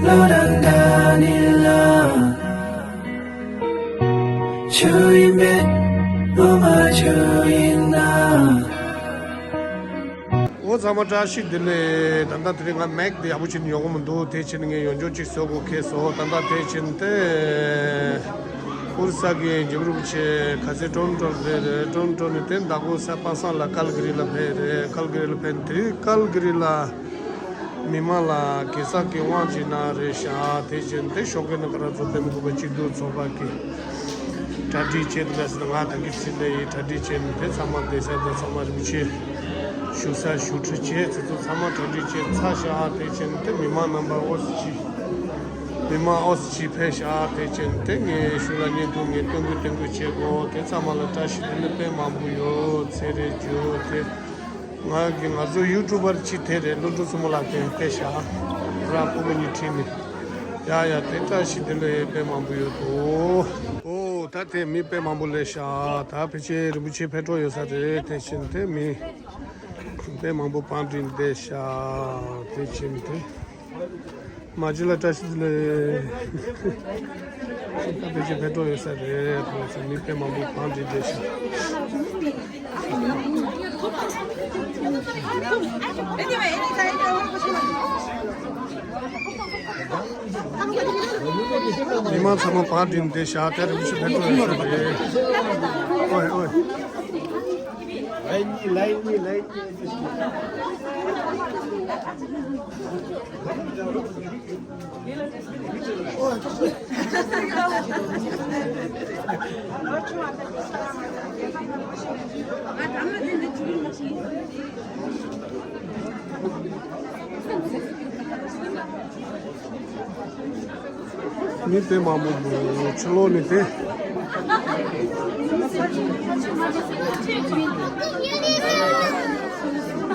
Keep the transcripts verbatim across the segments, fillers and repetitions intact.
བློ་རང་དགའ་ནི་ལ། ཆུ་ཡིན་མེད་བློ་མ་ཆུ་ཡིན་ན། འོ་ཚང་མ་བཀྲ་ཤིས་བདེ་ལེགས། ད་ལྟ་དེ་རིང་ང་མེག་དེ་ཡག་པོ་བྱེད་ནས་ཡོང་གི་མི་འདུག་དེ་བྱས་ནས་ངས་ཡོང་ཆོག་ཅིག་བཟོ་དགོས་ཁེལ་སོང་། ད་ལྟ་དེ་བྱས་ནས་དེ་ཨོ་རི་ས་གི་འཇིམ་རིན་པོ་ཆེ་ག་ཚོད་ཊོ་རོན་ཊོ་ལ་ཕེབས་རེད། ཊོ་རོན་ཊོ་ནས་དེ་མདང་དགོང་གཟའ་པ་སངས་ལ་ཀལ་ག་རི་ལ་ཕེབས་རེད། ཀལ་ག་རི་ལ་ཕེབས་ནས་དེ་རིང་ཀལ་ག་རི་ལ་མི་མང་ལ་གེ་སར་གྱི་དབང་ཅིག་གནང་རེད་ཤག་དེ་བྱས་ནས་དེ་ཞོགས་ཀས་ནས་ཁ་ར་ཚོ་བོད་མི་རིགས་པ་སྤྱི་མཐུན་ཚོགས་པ་གི་གྲ་སྒྲིག་བྱས་འདུག་ཟེར་ན། ང་ད་གིན་ཕྱིན་ནས་ཡིན། གྲ་སྒྲིག་བྱས་ནས་དེ་ཚང་མ་བསྡད་ས་དང་ཚང་མ་རིན་པོ་ཆེ་བཞུགས་ས་བཞུགས་ཁྲི་བྱས། དེ་ཚོ་ཚང་མ་གྲ་སྒྲིག་བྱས་ཚར་ཤག་དེ་བྱས་ནས་དེ་མི་མང་རྣམ་པ་ཨོ་སི་ཅི་མི་མང་ཨོ་སི་ཅི་ཕེབས་ཤག་དེ་བྱས་ནས་དེ་ངས་ཞུ་ལ་ཉན་འདུག་ངས་སྟོན་དགོས་སྟོན་དགོས་བྱེད་དགོས། དེ་ཚང་མ་ལ་བཀྲ་ཤིས་བདེ་ལེགས་དཔེ་མང་པོ་ཡོད། ཚེ་རིང་ཇོ་དེ། ང་གི་ང་ཚོ་ཡུ་ཊུབ་པར་གཅིག་དེ་རེད། བློ་གྲོས་བཙུན་མོ་ལགས་དེ་སྐད་ཤག་ར་སྤུ་གུ་གཉིས་ཁྲིད་ནས། ཡ་ཡ་དེ་བཀྲ་ཤིས་བདེ་ལེགས་དཔེ་མང་པོ་ཡོད་དོ། ཨོ་ད་དེ་མི་དཔེ་མང་པོ་སླེབས་ཤག་ད་ཕལ་ཆེར་རིན་པོ་ཆེ་ཕེབས་འགྲོ་ཡོད་ས་རེད། དེ་བཞིན་དེ་མི་དཔེ་མང་པོ་བང་བསྒྲིགས་བསྡད་ཤག་དེ་བཞིན་དེ། མ་གཅིག་ལ་བཀྲ་ཤིས་བདེ་ལེགས། ད་ཕལ་ཆེར་ཕེབས་འགྲོ་ཡོད་ས་རེད། ཁོང་ཚོ་མི་དཔེ་མང་པོ་བང་བསྒྲིགས་བསྡད་ཤག་མི་མང་ཚང་མ་བང་བསྒྲིགས་བསྡད་ཤག་དེ་རིང་ཕྱི་ཕེབས་འགྲོ་ཡོད་ས་རེད། ཨོའི་ཨོའི། མི་དཔེ་མང་པོ་འདུག་ཕྱི་ལོགས་ནས་དེ།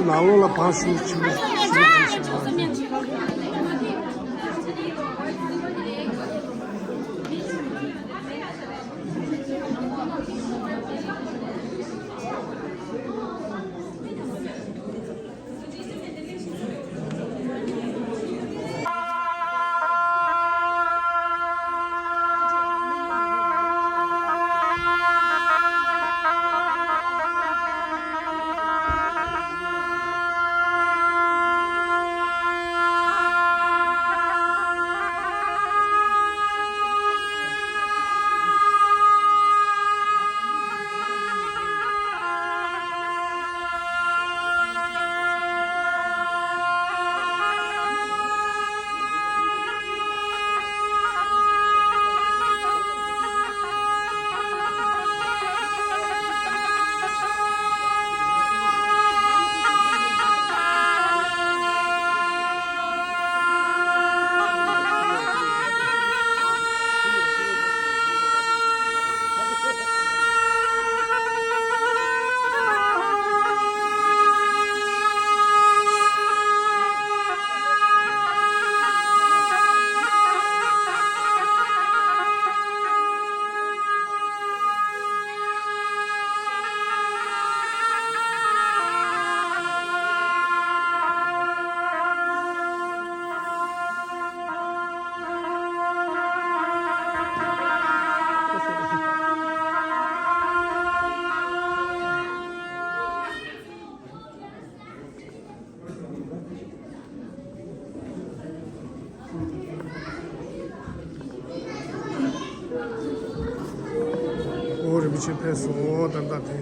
ནང་ལོགས་ལ་བང་ཞུ་ཞུ་ཞུ་ཞུ། ཨོ་རིན་པོ་ཆེ་ཕེབས་སོང་། ད་ལྟ་དེ།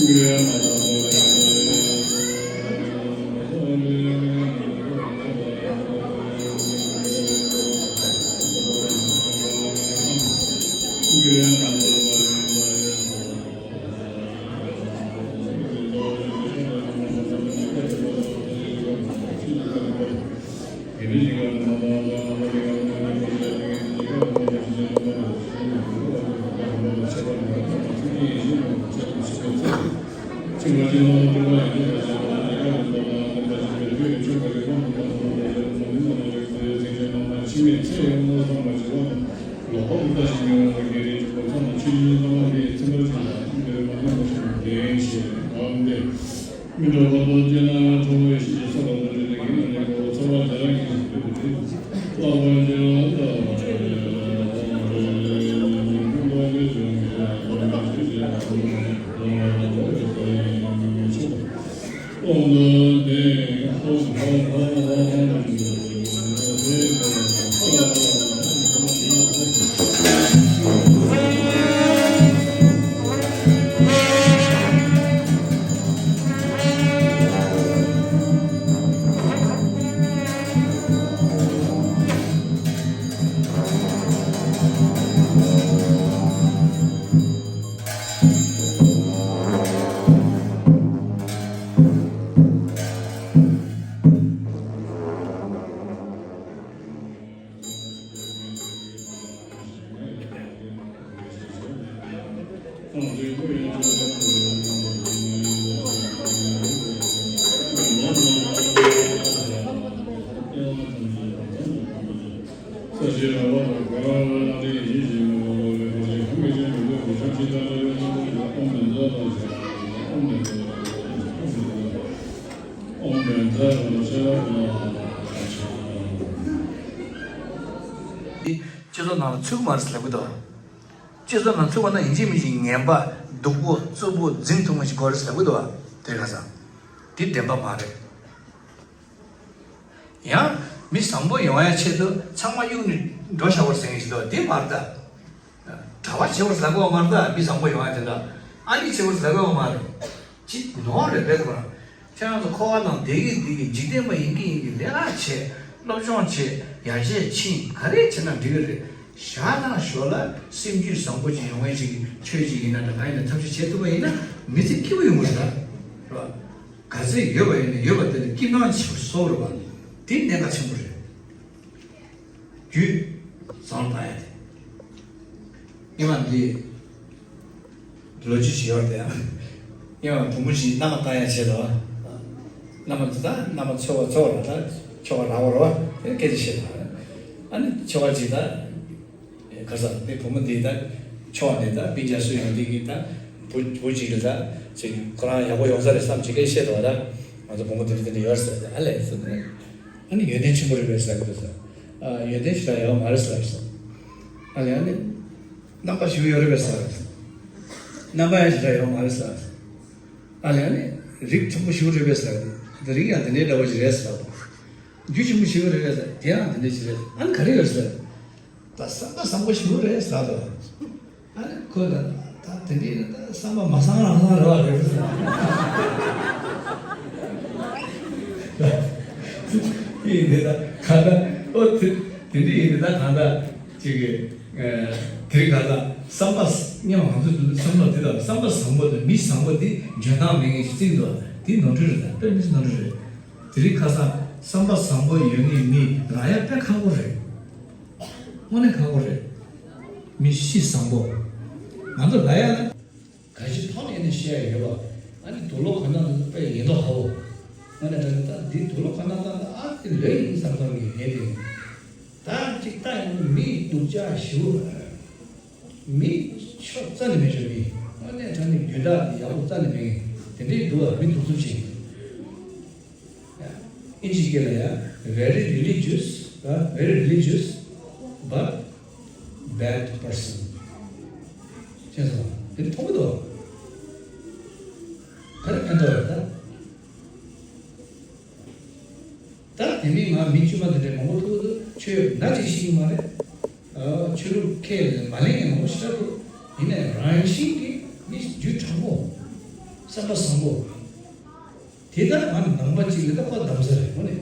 མི་འགྲོ་བར་དུ་སྤྱོད་ན་ཁྲོ་བོའི་གཤིན་རྗེ་སོགས་ལ་བཟོད་པའི་ལས་ཀྱིས་ནི་ཁོ་ན་ལས་ཀྱི་ཚོགས་པ་དེ་རང་གིས་བཟོད་པའི་ལས་ཀྱིས་བསླབ་པར་བྱ། སྤྱི་ཚོགས་ནང་ལ་ཚུད་ཀྱི་མ་རེད་ལབ་ཀྱི་འདུག་སྤྱི་ཚོགས་ནང་ཚུད་པ་ན་ཡིན་གཅིག་མིན་གཅིག་ངན་པ་སྡུག་པོ་རྩུབ་པོ་འཛིང་ཐུབ་མཁན་ཞིག་དགོས་རེད་ལབ་ཀྱི་འདུག་དེ་ག་ས་དེ་བདེན་པ་མ་རེད། ཡང་མི་བཟང་པོ་ཡོང་ཡ་ཆེད་དུ་ཚང་མ་གཡུག་ནས་འགྲོ་བཞག་པར་ཟེར་མཁན་ཞིག་འདུག་དེ་མ་རེད་ད། གྲྭ་པ་བྱེད་པར་ལབ་ཀྱི་ཡོད་མ་རེད་ད། མི་བཟང་པོ་ཡོང་ཡ་དེ་འདྲ་ཨ་ནི་བྱེད་པར་ལབ་ཀྱི་ཡོད་མ་རེད། ཅི་ནོར་རེད་བས་ཁོ་རང་། ཁྱེད་རང་ཚོ་འཁོར་བ་ནང་བསྡད་ཀྱི་བསྡད་ཀྱི་འཇིག་རྟེན་པ་ཡིན་གྱི་ཡིན་གྱི་ལས་ཀ་བྱེད། སློབ་སྦྱོང་བྱེད། ཡར་རྒྱས་ཕྱིན། ག་རེ་བྱེད་ན་འགྲིག་གི་རེད། ཞག་དང་ཞོར་ལ་སེམས་རྒྱུད་བཟང་པོ་ཅིག་ཡོང་མཁན་ཅིག་ཆོས་ཅིག་ཡིན་ན་འདྲ་གང་ཡིན་ན་ཐབས་ཤེས་བྱེད་ཐུབ་པ་ཡིན་ན་མི་ཚེ་སྐྱིད་པོ་ཡོང་གི་རེད་ད། རེད་བ། ག་ཚོད་ཡོད་པ་ཡིན་ན་ཡོད་པ་དེ་ལ་སྐྱིད་སྣང་ཆེན་པོ་བཟོ་དགོས་པ། དེ་གནད་འགག་ཆེན་པོ་རེད། རྒྱུད་བཟང་བཏང་ཡ་དེ། སྔོན་མ་འདི་ལོ་རྒྱུས་ཤིག་ཡོད་རེད་དེ། སྔོན་མ་བུ་མོ་ཞིག་མནའ་མ་བཏང་ཡ་བྱས་ལ། མནའ་མ་འདི་ད་མནའ་མ་འཚོལ་བ་འཚོལ་བ་ར་ད་ཁྱོ་ག་རག་པ་རེད་བ། དེ་སྐད་ཆ་བཤད་པ། ཨ་ནི་ཁྱོ་ག་ཅིག་ད། ག་ས་དེ་བུ་མོ་དེ་ད་ཁྱོ་ག་དེ་ད་དཔེ་རྒྱ་སུ་ཡོང་དེ་གི་ད་བུ་བུ་ཅིག་གི་ད་ཅིག་ཁོ་རང་ཡག་པོ་ཡོང་ས་རེད་བསམ་ཅིག་སྐད་བཤད་འདུག་བ། ད་ང་ཚོ་བུ་མོ་དེ་འདྲ་དེ་འདྲ་ཡོད་ཟེར་ཨ་ལས་ཟེར་ནས། ཨ་ནི་ཡོན་ཏན་ཆེན་པོ་རེད་པས་ཟེར་གི་འདུག་ཟེར། ཨ་ཡོན་ཏན་ཞེ་དྲག་ཡོད་མ་རེད་ཟེར་ཟེར། ཨ་ལས་ཨ་ནི། རྣམ་པ་ཞིག་ཡོད་རེད་པས་ཟེར། རྣམ་པ་ཡང་ཞེ་དྲག་ཡོད་མ་རེད་ཟེར། ཨ་ལས་ཨ་ནི། རིགས་ཆེན་པོ་ཞིག་རེད་པས་ཟེར། ད་རིགས་ཡང་དེ་འདྲའི་འདྲ་བོ་ཞིག་རེད་ཟེར། རྒྱུ་ཆེན་པོ་ཞིག་རེད་པས་ཟེར། དེ་ཡང་དེ་འདྲ་ཞིག་རེད། ཨ་ནི་ག་རེ་ཡོད་ཟེར། ད་བསམ་པ་བཟང་པོ་ཞིག་རེད་ཟེར་དོ། ཨ་ནི་ཁོས་ད་ད་དེ་འདྲའི་ད་བསམ་པ་མ་བཟང་རང་བཟང་རེད་བ་རེད་ཟེར། ཡིན་དེ་ད་གང་ལྟར་ཨོ་དེ་དེ་འདྲ་ཡིན་དེ་ད་གང་ལྟར་ཅིག་གི་དེ་རིང་གང་ལྟར་བསམ་པ་སྙམ་ང་ཚོ་བསམ་བློ་དེ་དང་བསམ་པ་བཟང་པོ་དང་མི་བཟང་པོ་དེ་འཇོན་ཐང་མེད་མཁན་ཞིག་བརྩིས་འདུག་དེ་ནོར་འཁྲུལ་རེད། ད་དཔེ་མི་སྲིད་ནོར་འཁྲུལ་རེད། དེ་རིང་ཁ་སང་བསམ་པ་བཟང་པོ་ཡོད་མཁན་མི་རག་ཡ་དཔེ་ཁག་པོ་རེད། དངོས་གནས་ཁག་པོ་རེད། མི་གཤིས་བཟང་པོ། ང་ཚོ་ལ་ཡ་ལ། ག་ཞིག་ཐོག་ནས་ནི་བཤད་ཡ་ཡོད་པ། ཨ་ནི་དུག་ལོག་གོན་སྟངས་དེ་ཚོ་དཔེ་ཡིན་མདོག་ཁ་པོ། ང་ནི་ད་ནི་ད་འདི་དུག་ལོག་གོན་སྟངས་ད་ཨ་ཙི་ལོས་ཡིན་བསམ་བསམ་གི་ཡིན་དེ། ད་ཅིག་ལྟ་ཡོང་ན་མི་སྡུག་ཅག་ཞེ་པོ། མི་ཆོས་རྩ་ནས་མེད་ཆོག་མི། དངོས་གནས་དྲང་གནས་རྒྱུ་འབྲས་ཡག་པོ་རྩ་ནས་མེད་མཁན་དེ་འདྲའི་འདུག་ཨ། མི་སྡུག་རྩུབ་ཅིག་ཨིན་ཇིའི་སྐད་ལ་ཡ། very religious, uh, very religious, but bad person. ཅེས་སོ། དེ་ནི་མཐོང་གི་འདུག་ག་རེ་ཕན་ཐོགས་ཡོད་ད། ད་དེ་མིན་ང་མི་དཀྱུས་མ་དེ་འདྲའི་མང་པོ་ཐུག་འདུག་ཆོས་ན་ཅིག་ཤེས་ཀྱི་མ་རེད། ཨ། ཆོས་ལུགས་ཁས་ལེན་མ་ལེན་ཡང་མང་པོ་ཞེ་དྲག་འདུག་ཡིན་ནའི་རང་བཞིན་གྱིས་མི་རྒྱུད་དྲང་པོ། བསམ་པ་བཟང་པོ། དེ་ལྟར་ང་ནང་པ་གཅིག་ལ་ད་དཔའ་གདམ་ས་རེད་མོ་ནི།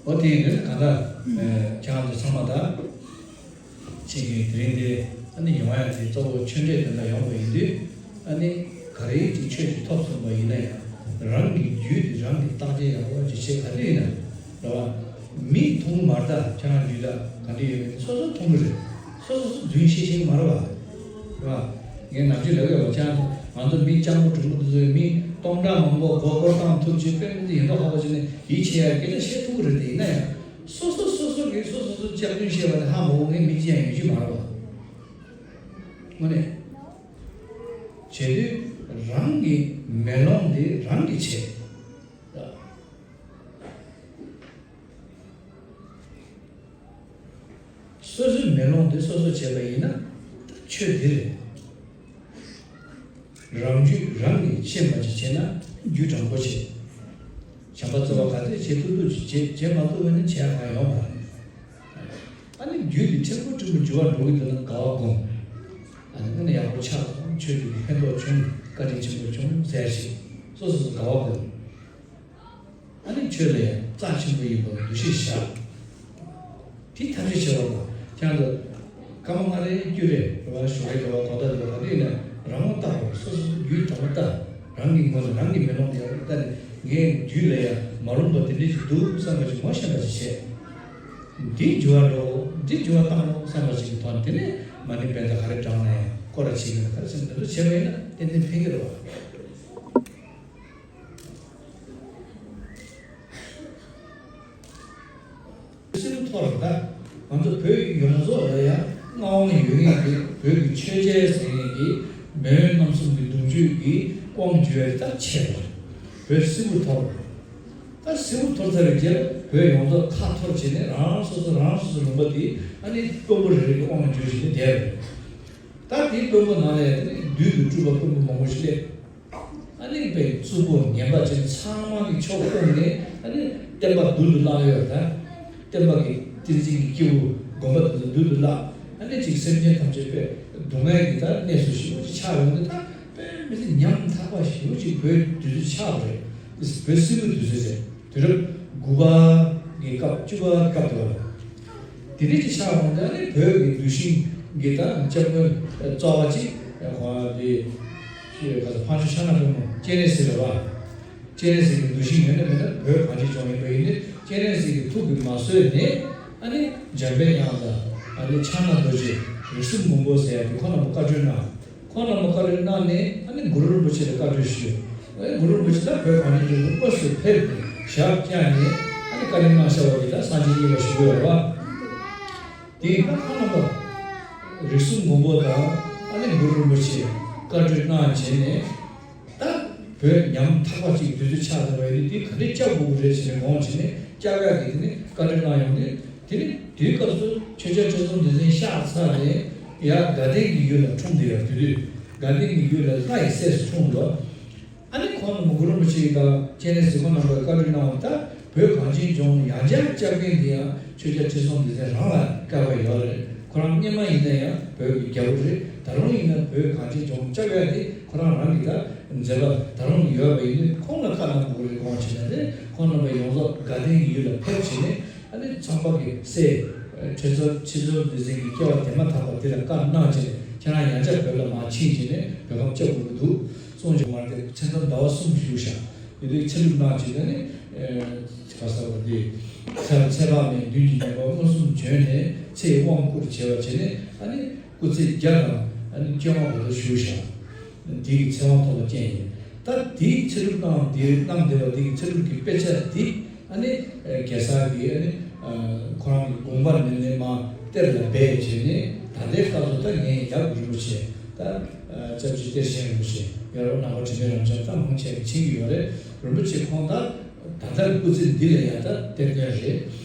འོ་དེ་ཡིན་དུས་གང་ལྟར་ཁྱེད་རང་ཚོ་ཚང་མ་ད། ཆེད་ཀྱི་དེ་རིང་འདི་ཨ་ནི་ཡོང་ཡ་དེ་གཙོ་བོ་ཆོས་འབྲེལ་དེ་འདྲ་ཡོང་བ་ཡིན་དུས། ཨ་ནི་ག་རེ་ཅིག་ཆོས་ཅིག་ཐོབ་སོང་བ་ཡིན་ན་ཡང་རང་གི་རྒྱུད་དེ་རང་གིས་བརྟག་དཔྱད་ཡག་པོ་ཅིག་བྱེད་ག་དུས་ཡིན་ན་རེད་བ། མིས་མཐོང་གི་མ་རེད། ད་ཁྱེད་རང་རྒྱུད་ལ་ག་འདྲ་ཡོད་མེད་སོ་སོ་མཐོང་གི་རེད། སོ་སོ་སོ་རྫུན་བཤད་ཤེས་ཀྱི་མ་རེད་བ། རེད་བ། ངས་ནམ་རྒྱུན་ལབ་ཡོད་བ། ཁྱེད་རང་ང་ཚོ་མི་སྤྱང་པོ་གྲུང་པོ་དེ་ཚོས་མི་སྟོང་ཕྲག་མང་པོ་མགོ་སྐོར་བཏང་ཐུབ་ཅིག་དཔེ་མི་སྲིད་ཡིན་མདོག་ཁ་པོ་བྱས་ནས་ཡིད་ཆེས་ཡག་སྐད་ཆ་བཤད་ཐུབ་ཀྱི་རེད། དེ་ཡིན་ན་ཡང་། སོ་སོ་སོ་སོ་གིས་སོ་སོ་སོ་སྐྱག་རྫུན་བཤད་པ་དེ་ཧ་མ་གོ་མཁན་མི་གཅིག་ཡང་ཡོད་ཀྱི་མ་རེད་བ། དངོས་གནས། བྱེད་དུས་རང་གི་མེ་ལོང་དེ་རང་གིས་བྱེད། སོ་སོའི་མེ་ལོང་དེ་སོ་སོ་བྱས་པ་ཡིན་ན་ཆོས་དེ་རེད། རང་རྒྱུད་རང་གིས་ཤེས་པ་ཅིག་བྱས་ན་རྒྱུད་དྲང་པོ་བྱེད། བྱམས་པ་སྩོལ་བ་ག་ཚོད་བྱེད་ཐུབ་ཐུབ་ཅིག་བྱེད། བྱེད་མ་ཐུབ་པ་ནི་བྱེད་ཡག་གང་ཡོད་མ་རེད། ཨ་ནི་རྒྱུད་འདི་ཕྲན་བུ་ཕྲན་བུ་འགྱུར་བ་འགྲོ་གི་འདུག་ན་དགའ་བ་སྒོམ། ཨ་ནི་དངོས་གནས་ཡག་པོ་ཆགས་སོང་། ཆོས་འདི་གིས་ཕན་ཐོགས་བྱུང་། བཀའ་དྲིན་ཆེན་པོ་བྱུང་ཟེར་ཞིག་སོ་སོ་སོ་དགའ་བ་སྒོམ། ཨ་ནི་ཆོས་ལ་ཡང་རྩ་ཆེན་པོ་ཡིན་པར་འདུ་ཤེས་བཞག་དེ་ཐབས་ཤེས་བྱེད་པ་དང་ཁྱེད་རང་ཚོ་སྐར་མ་ལྔ་རེ་བཅུ་རེ་རེ་བ་ཞོགས་ཀས་རེ་བ་གོ་ད་རེ་བ་ག་དུས་ཡིན་ན་རང་ངོ་བལྟ་རོགས། སོ་སོ་རྒྱུད་དྲང་པོ་བལྟ། རང་གི་ངོས་ནས་རང་གི་མེ་ལོང་དེ་ཡར་བལྟས་ནས་ངའི་རྒྱུད་ལ་ཡང་མ་རུངས་པ་དེ་འདྲ་ཞིག་འདུག་བསམ་པ་ཞིག་ངོ་ཤེས་པ་ཞིག་བྱས། འདི་འགྱུར་བ་འགྲོ། འདི་འགྱུར་བ་བཏང་རོགས་བསམ་པ་ཞིག་གི་ཐོག་ནས་དེ་ནས་མ་ཎི་བན་དང་ག་རེ་བགྲངས་ན་ཡང་སྐོར་ར་བྱེད་ཀྱི་ཡོད་ན་ག་རེ་བྱེད་ན་འདི་ཚོ་བྱས་པ་ཡིན་ན་ཏན་ཏན་ཕན་གྱི་རེད་བ། སྲིད་པ་ཐོར་ད། ང་ཚོ་བོད་ཡོངས་རྫོགས་ལ་ཡང་མངའ་དབང་ཡོད་མཁན་གྱི་བོད་ཀྱི་ཆོས་རྒྱལ་ཟེར་མཁན་གྱི་མེས་དབོན་རྣམ་གསུམ་གྱི་གདུང་རྒྱུད་ཀྱི་དབང་བསྒྱུར་བའི་ད་ཆེད་དུ་བོད་སྲིད་པ་ཐོར། ད་སྲིད་པ་ཐོར་ཚར་བའི་རྗེས་བོད་ཡོངས་རྫོགས་ཁ་འཐོར་བྱས་ནས་རང་སོ་སོ་རང་སོ་སོ་ལུང་པ་དེ་ཨ་ནི་དཔོན་པོ་རེ་རེ་གི་དབང་ལ་བསྒྱུར་བྱས་ནས་བསྡད་པ་རེད། ད་དེའི་དཔོན་པོ་ནང་ལ་ཡང་དེ་ནི་བདུད་ཀྱི་སྤྲུལ་པ་དཔོན་པོ་མང་པོ་ཞིག་སླེབས། ཨ་ནི་དཔེ་རྩུབ་པོ་ངན་པ་ཅན་ཚང་མ་གི་ཕྱོགས་བསྐོང་ནས་ཨ་ནི་བསྟན་པ་རྡུལ་དུ་བརླག་ཡོད་ད། བསྟན་པ་གི་བསྟན་འཛིན་གྱི་སྐྱེས་བུ་དགོན་པ་དེ་ཚོ་རྡུལ་དུ་བརླག་ཨ་ནི་ཅིག་སེམས་ཅན་ཐམས་ཅད་དཔེ་སྡུག་བསྔལ་གྱི་ད་གནས་སུ་ཞེ་པོ་ཅིག་ཆགས་ཡོང་དུས་ད་དཔེ་མི་ཚེ་ཉམ་ཐག་པ་ཞེ་པོ་ཅིག་བོད་དུས་ཚོད་ཆགས་པ་རེད། བོད་སྲིད་པའི་དུས་ཚོད་རེད། དུས་རབས་དགུ་པ་གི་སྐབས་བཅུ་པ་སྐབས་དེ་བ་ལ། དེ་འདྲ་ཅིག་ཆགས་འོང་ཙང་ནི་བོད་ཀྱི་གདུལ་ཞིང་གི་ད་སྐྱབས་མགོན་རྩ་བ་གཅིག་ཁོ་དེ་ཁ་ས་ཕ་ཆུ་ཤ་ན་པུས་མོ་སྤྱན་རས་གཟིགས་རེད་བ། སྤྱན་རས་གཟིགས་ཀྱི་གདུལ་ཞིང་ཡོད་ན་མེད་ན་བོད་གངས་ཅན་ལྗོངས་ཡིན་པ་ཡིན་ཏེ་སྤྱན་རས་གཟིགས་ཀྱི་ཐུགས་ཀྱིས་མ་བཟོད་ནས་ཨ་ནི་འཇམ་པའི་དབྱངས་དང་ཨ་ནི་ཕྱག་ན་རྡོ་རྗེ་རིགས་གསུམ་མགོན་པོ་ཟེར་ཡ་དེ་ཁོ་རྣམ་པ་བཀའ་འཁྲོལ་གནང་། ཁོང་རྣམ་པ་བཀའ་འཁྲོལ་གནང་ནས་ཨ་ནི་གུ་རུ་རིན་པོ་ཆེ་ལ་བཀའ་འཁྲོལ་ཞུས། ཨ་ནི་གུ་རུ་རིན་པོ་ཆེ་ད་བོད་གངས་ཅན་ལྗོངས་སུ་དངོས་སུ་ཕེབས་ཏེ་ཞབས་བཀྱགས་ནས་ཨ་ནི་བཀའ་ལན་གནང་བཞག་པ་དེ་ད་སངས་རྒྱས་གཉིས་པ་ཞུ་གི་ཡོད་རེད་བ། དེ་ཡིན་ན་ཁོང་རྣམ་པ་རིགས་གསུམ་མགོན་པོ་དང་ཨ་ནི་གུ་རུ་རིན་པོ་ཆེ་བཀའ་འཁྲོལ་གནང་བྱས་ནས་ད་བོད་ཉམ་ཐག་པ་ཅིག་དུས་ཚོད་ཆགས་ཐུབ་པ་ཡིན་དུས་ག་འདྲས་སྐྱབས་དགོས་ཀྱི་རེད་བྱས་ནས་དགོངས་བྱས་ནས་སྐྱབས་ཡག་གི་དེ་ནི་བཀའ་འཁྲོལ་གནང་ཡོང་དུས། དེ་ནི་དེའི་སྐབས་སུ་ཆོས་རྒྱལ་ཁྲི་སྲོང་ལྡེ་བཙན་གཤེགས་ཚར་ནས་ཡར་དགའ་ལྡན་གྱི་ཡུལ་ལ་འཁྲུངས་བསྡད་ཡོད་དུས་དུས་དགའ་ལྡན་གྱི་ཡུལ་ལ་ལྷ་ཡི་སྲས་སུ་འཁྲུངས་འདུག་ཨ་ནི་ཁོང་རྣམ་པ་གུ་རུ་རིན་པོ་ཆེ་དང་སྤྱན་རས་གཟིགས་ཁོང་རྣམ་པས་བཀའ་འཁྲོལ་གནང་བ་ལྟར་བོད་གངས་ཅན་ལྗོངས་ཡང་བསྐྱར་སྐྱབས་མཁན་དེ་ཡང་ཆོས་རྒྱལ་ཁྲི་སྲོང་ལྡེ་བཙན་རང་ལ་བསྐལ་པ་ཡོད་རེད། ཁོ་རང་སྔོན་མ་ཡིན་ན་ཡང་བོད་ཀྱི་རྒྱལ་པོ་རེད། ད་རུང་ཡིན་ན་བོད་གངས་ཅན་ལྗོངས་སྐྱབས་ཡག་དེ་ཁོ་རང་རང་གི་ད་མཛད་པ་ད་རུང་ཡོད་པ་ཡིན་དུས་ཁོང་ལ་བཀའ་གནང་དགོས་རེད་དགོངས་བྱས་ནས་དེ་ཁོང་རྣམ་པ་ཡོངས་རྫོགས་དགའ་ལྡན་གྱི་ཡུལ་ལ་ཕེབས་བྱས་ནས། ཨ་ནི་ཚངས་པ་གི་སྲས་ཁྲི་སྲོང་ཁྲི་སྲོང་ལྡེ་བཙན་གྱི་སྐྱེ་བ་དེ་མ་ཐག་པ་དེ་ལ་བཀའ་གནང་བྱས་ནས་ཁྱེད་རང་ཡང་བསྐྱར་བོད་ལ་མར་ཕྱིན་བྱས་ནས་བོད་ཁམས་སྐྱོབ་དགོས་ཀྱི་འདུག་གསུངས་བྱུང་མ་རེད། མཚན་ཐོ་ཟླ་བ་གསུམ་བཞུགས་ཤག་དེ་དུས་ཚེ་སྒྲུབ་གནང་བྱས་ནས་ནི་ག་ས་བ་དེ་ཚེ་ཚེ་དཔག་མེད་མདུན་གྱི་བརྙན་པར་མངོན་སུམ་བྱོན་ནས་ཚེ་ཡི་དབང་བསྐུར་བྱས་པ་བྱས་ནས་ཨ་ནི་སྐུ་ཚེ་བརྒྱ་དང་ཨ་ནི་བཅོ་ལྔ་བར་དུ་བཞུགས་ཤག་དེ་གི་ཚེ་དབང་ཐོབ་པ་ཅན་ཡིན། ད་དེའི་ཚེ་སྒྲུབ་གནང་དེ་གནང་བསྡད་པ་དེ་གི་ཚེ་སྒྲུབ་ཀྱི་དཔེ་ཆ་དེ་ཨ་ནི་གེ་སར་གྱི་ཨ་ནི་ཁོ་རང་གི་དགོངས་པ་ནས་ནས་མ་གཏེར་ལ་སྦས་བྱས་ནས་ད་ལྟའི་སྐབས་སུ་ད་ངའི་ཡབ་རིན་པོ་ཆེ་ད་སྐྱབས་རྗེ་གཏེར་ཆེན་རིན་པོ་ཆེ་ཡ་རབས་ནང་པ་དྲི་མེད་རབ་འབྱམས་ད་མང་ཆེ་གི་མཁྱེན་གྱི་ཡོད་རེད། རིན་པོ་ཆེ་ཁོང་ད་ད་ལྟར་སྐུ་ཚེ་འདི་ལ་ཡང་ད་གཏེར་སྟོན་རེད།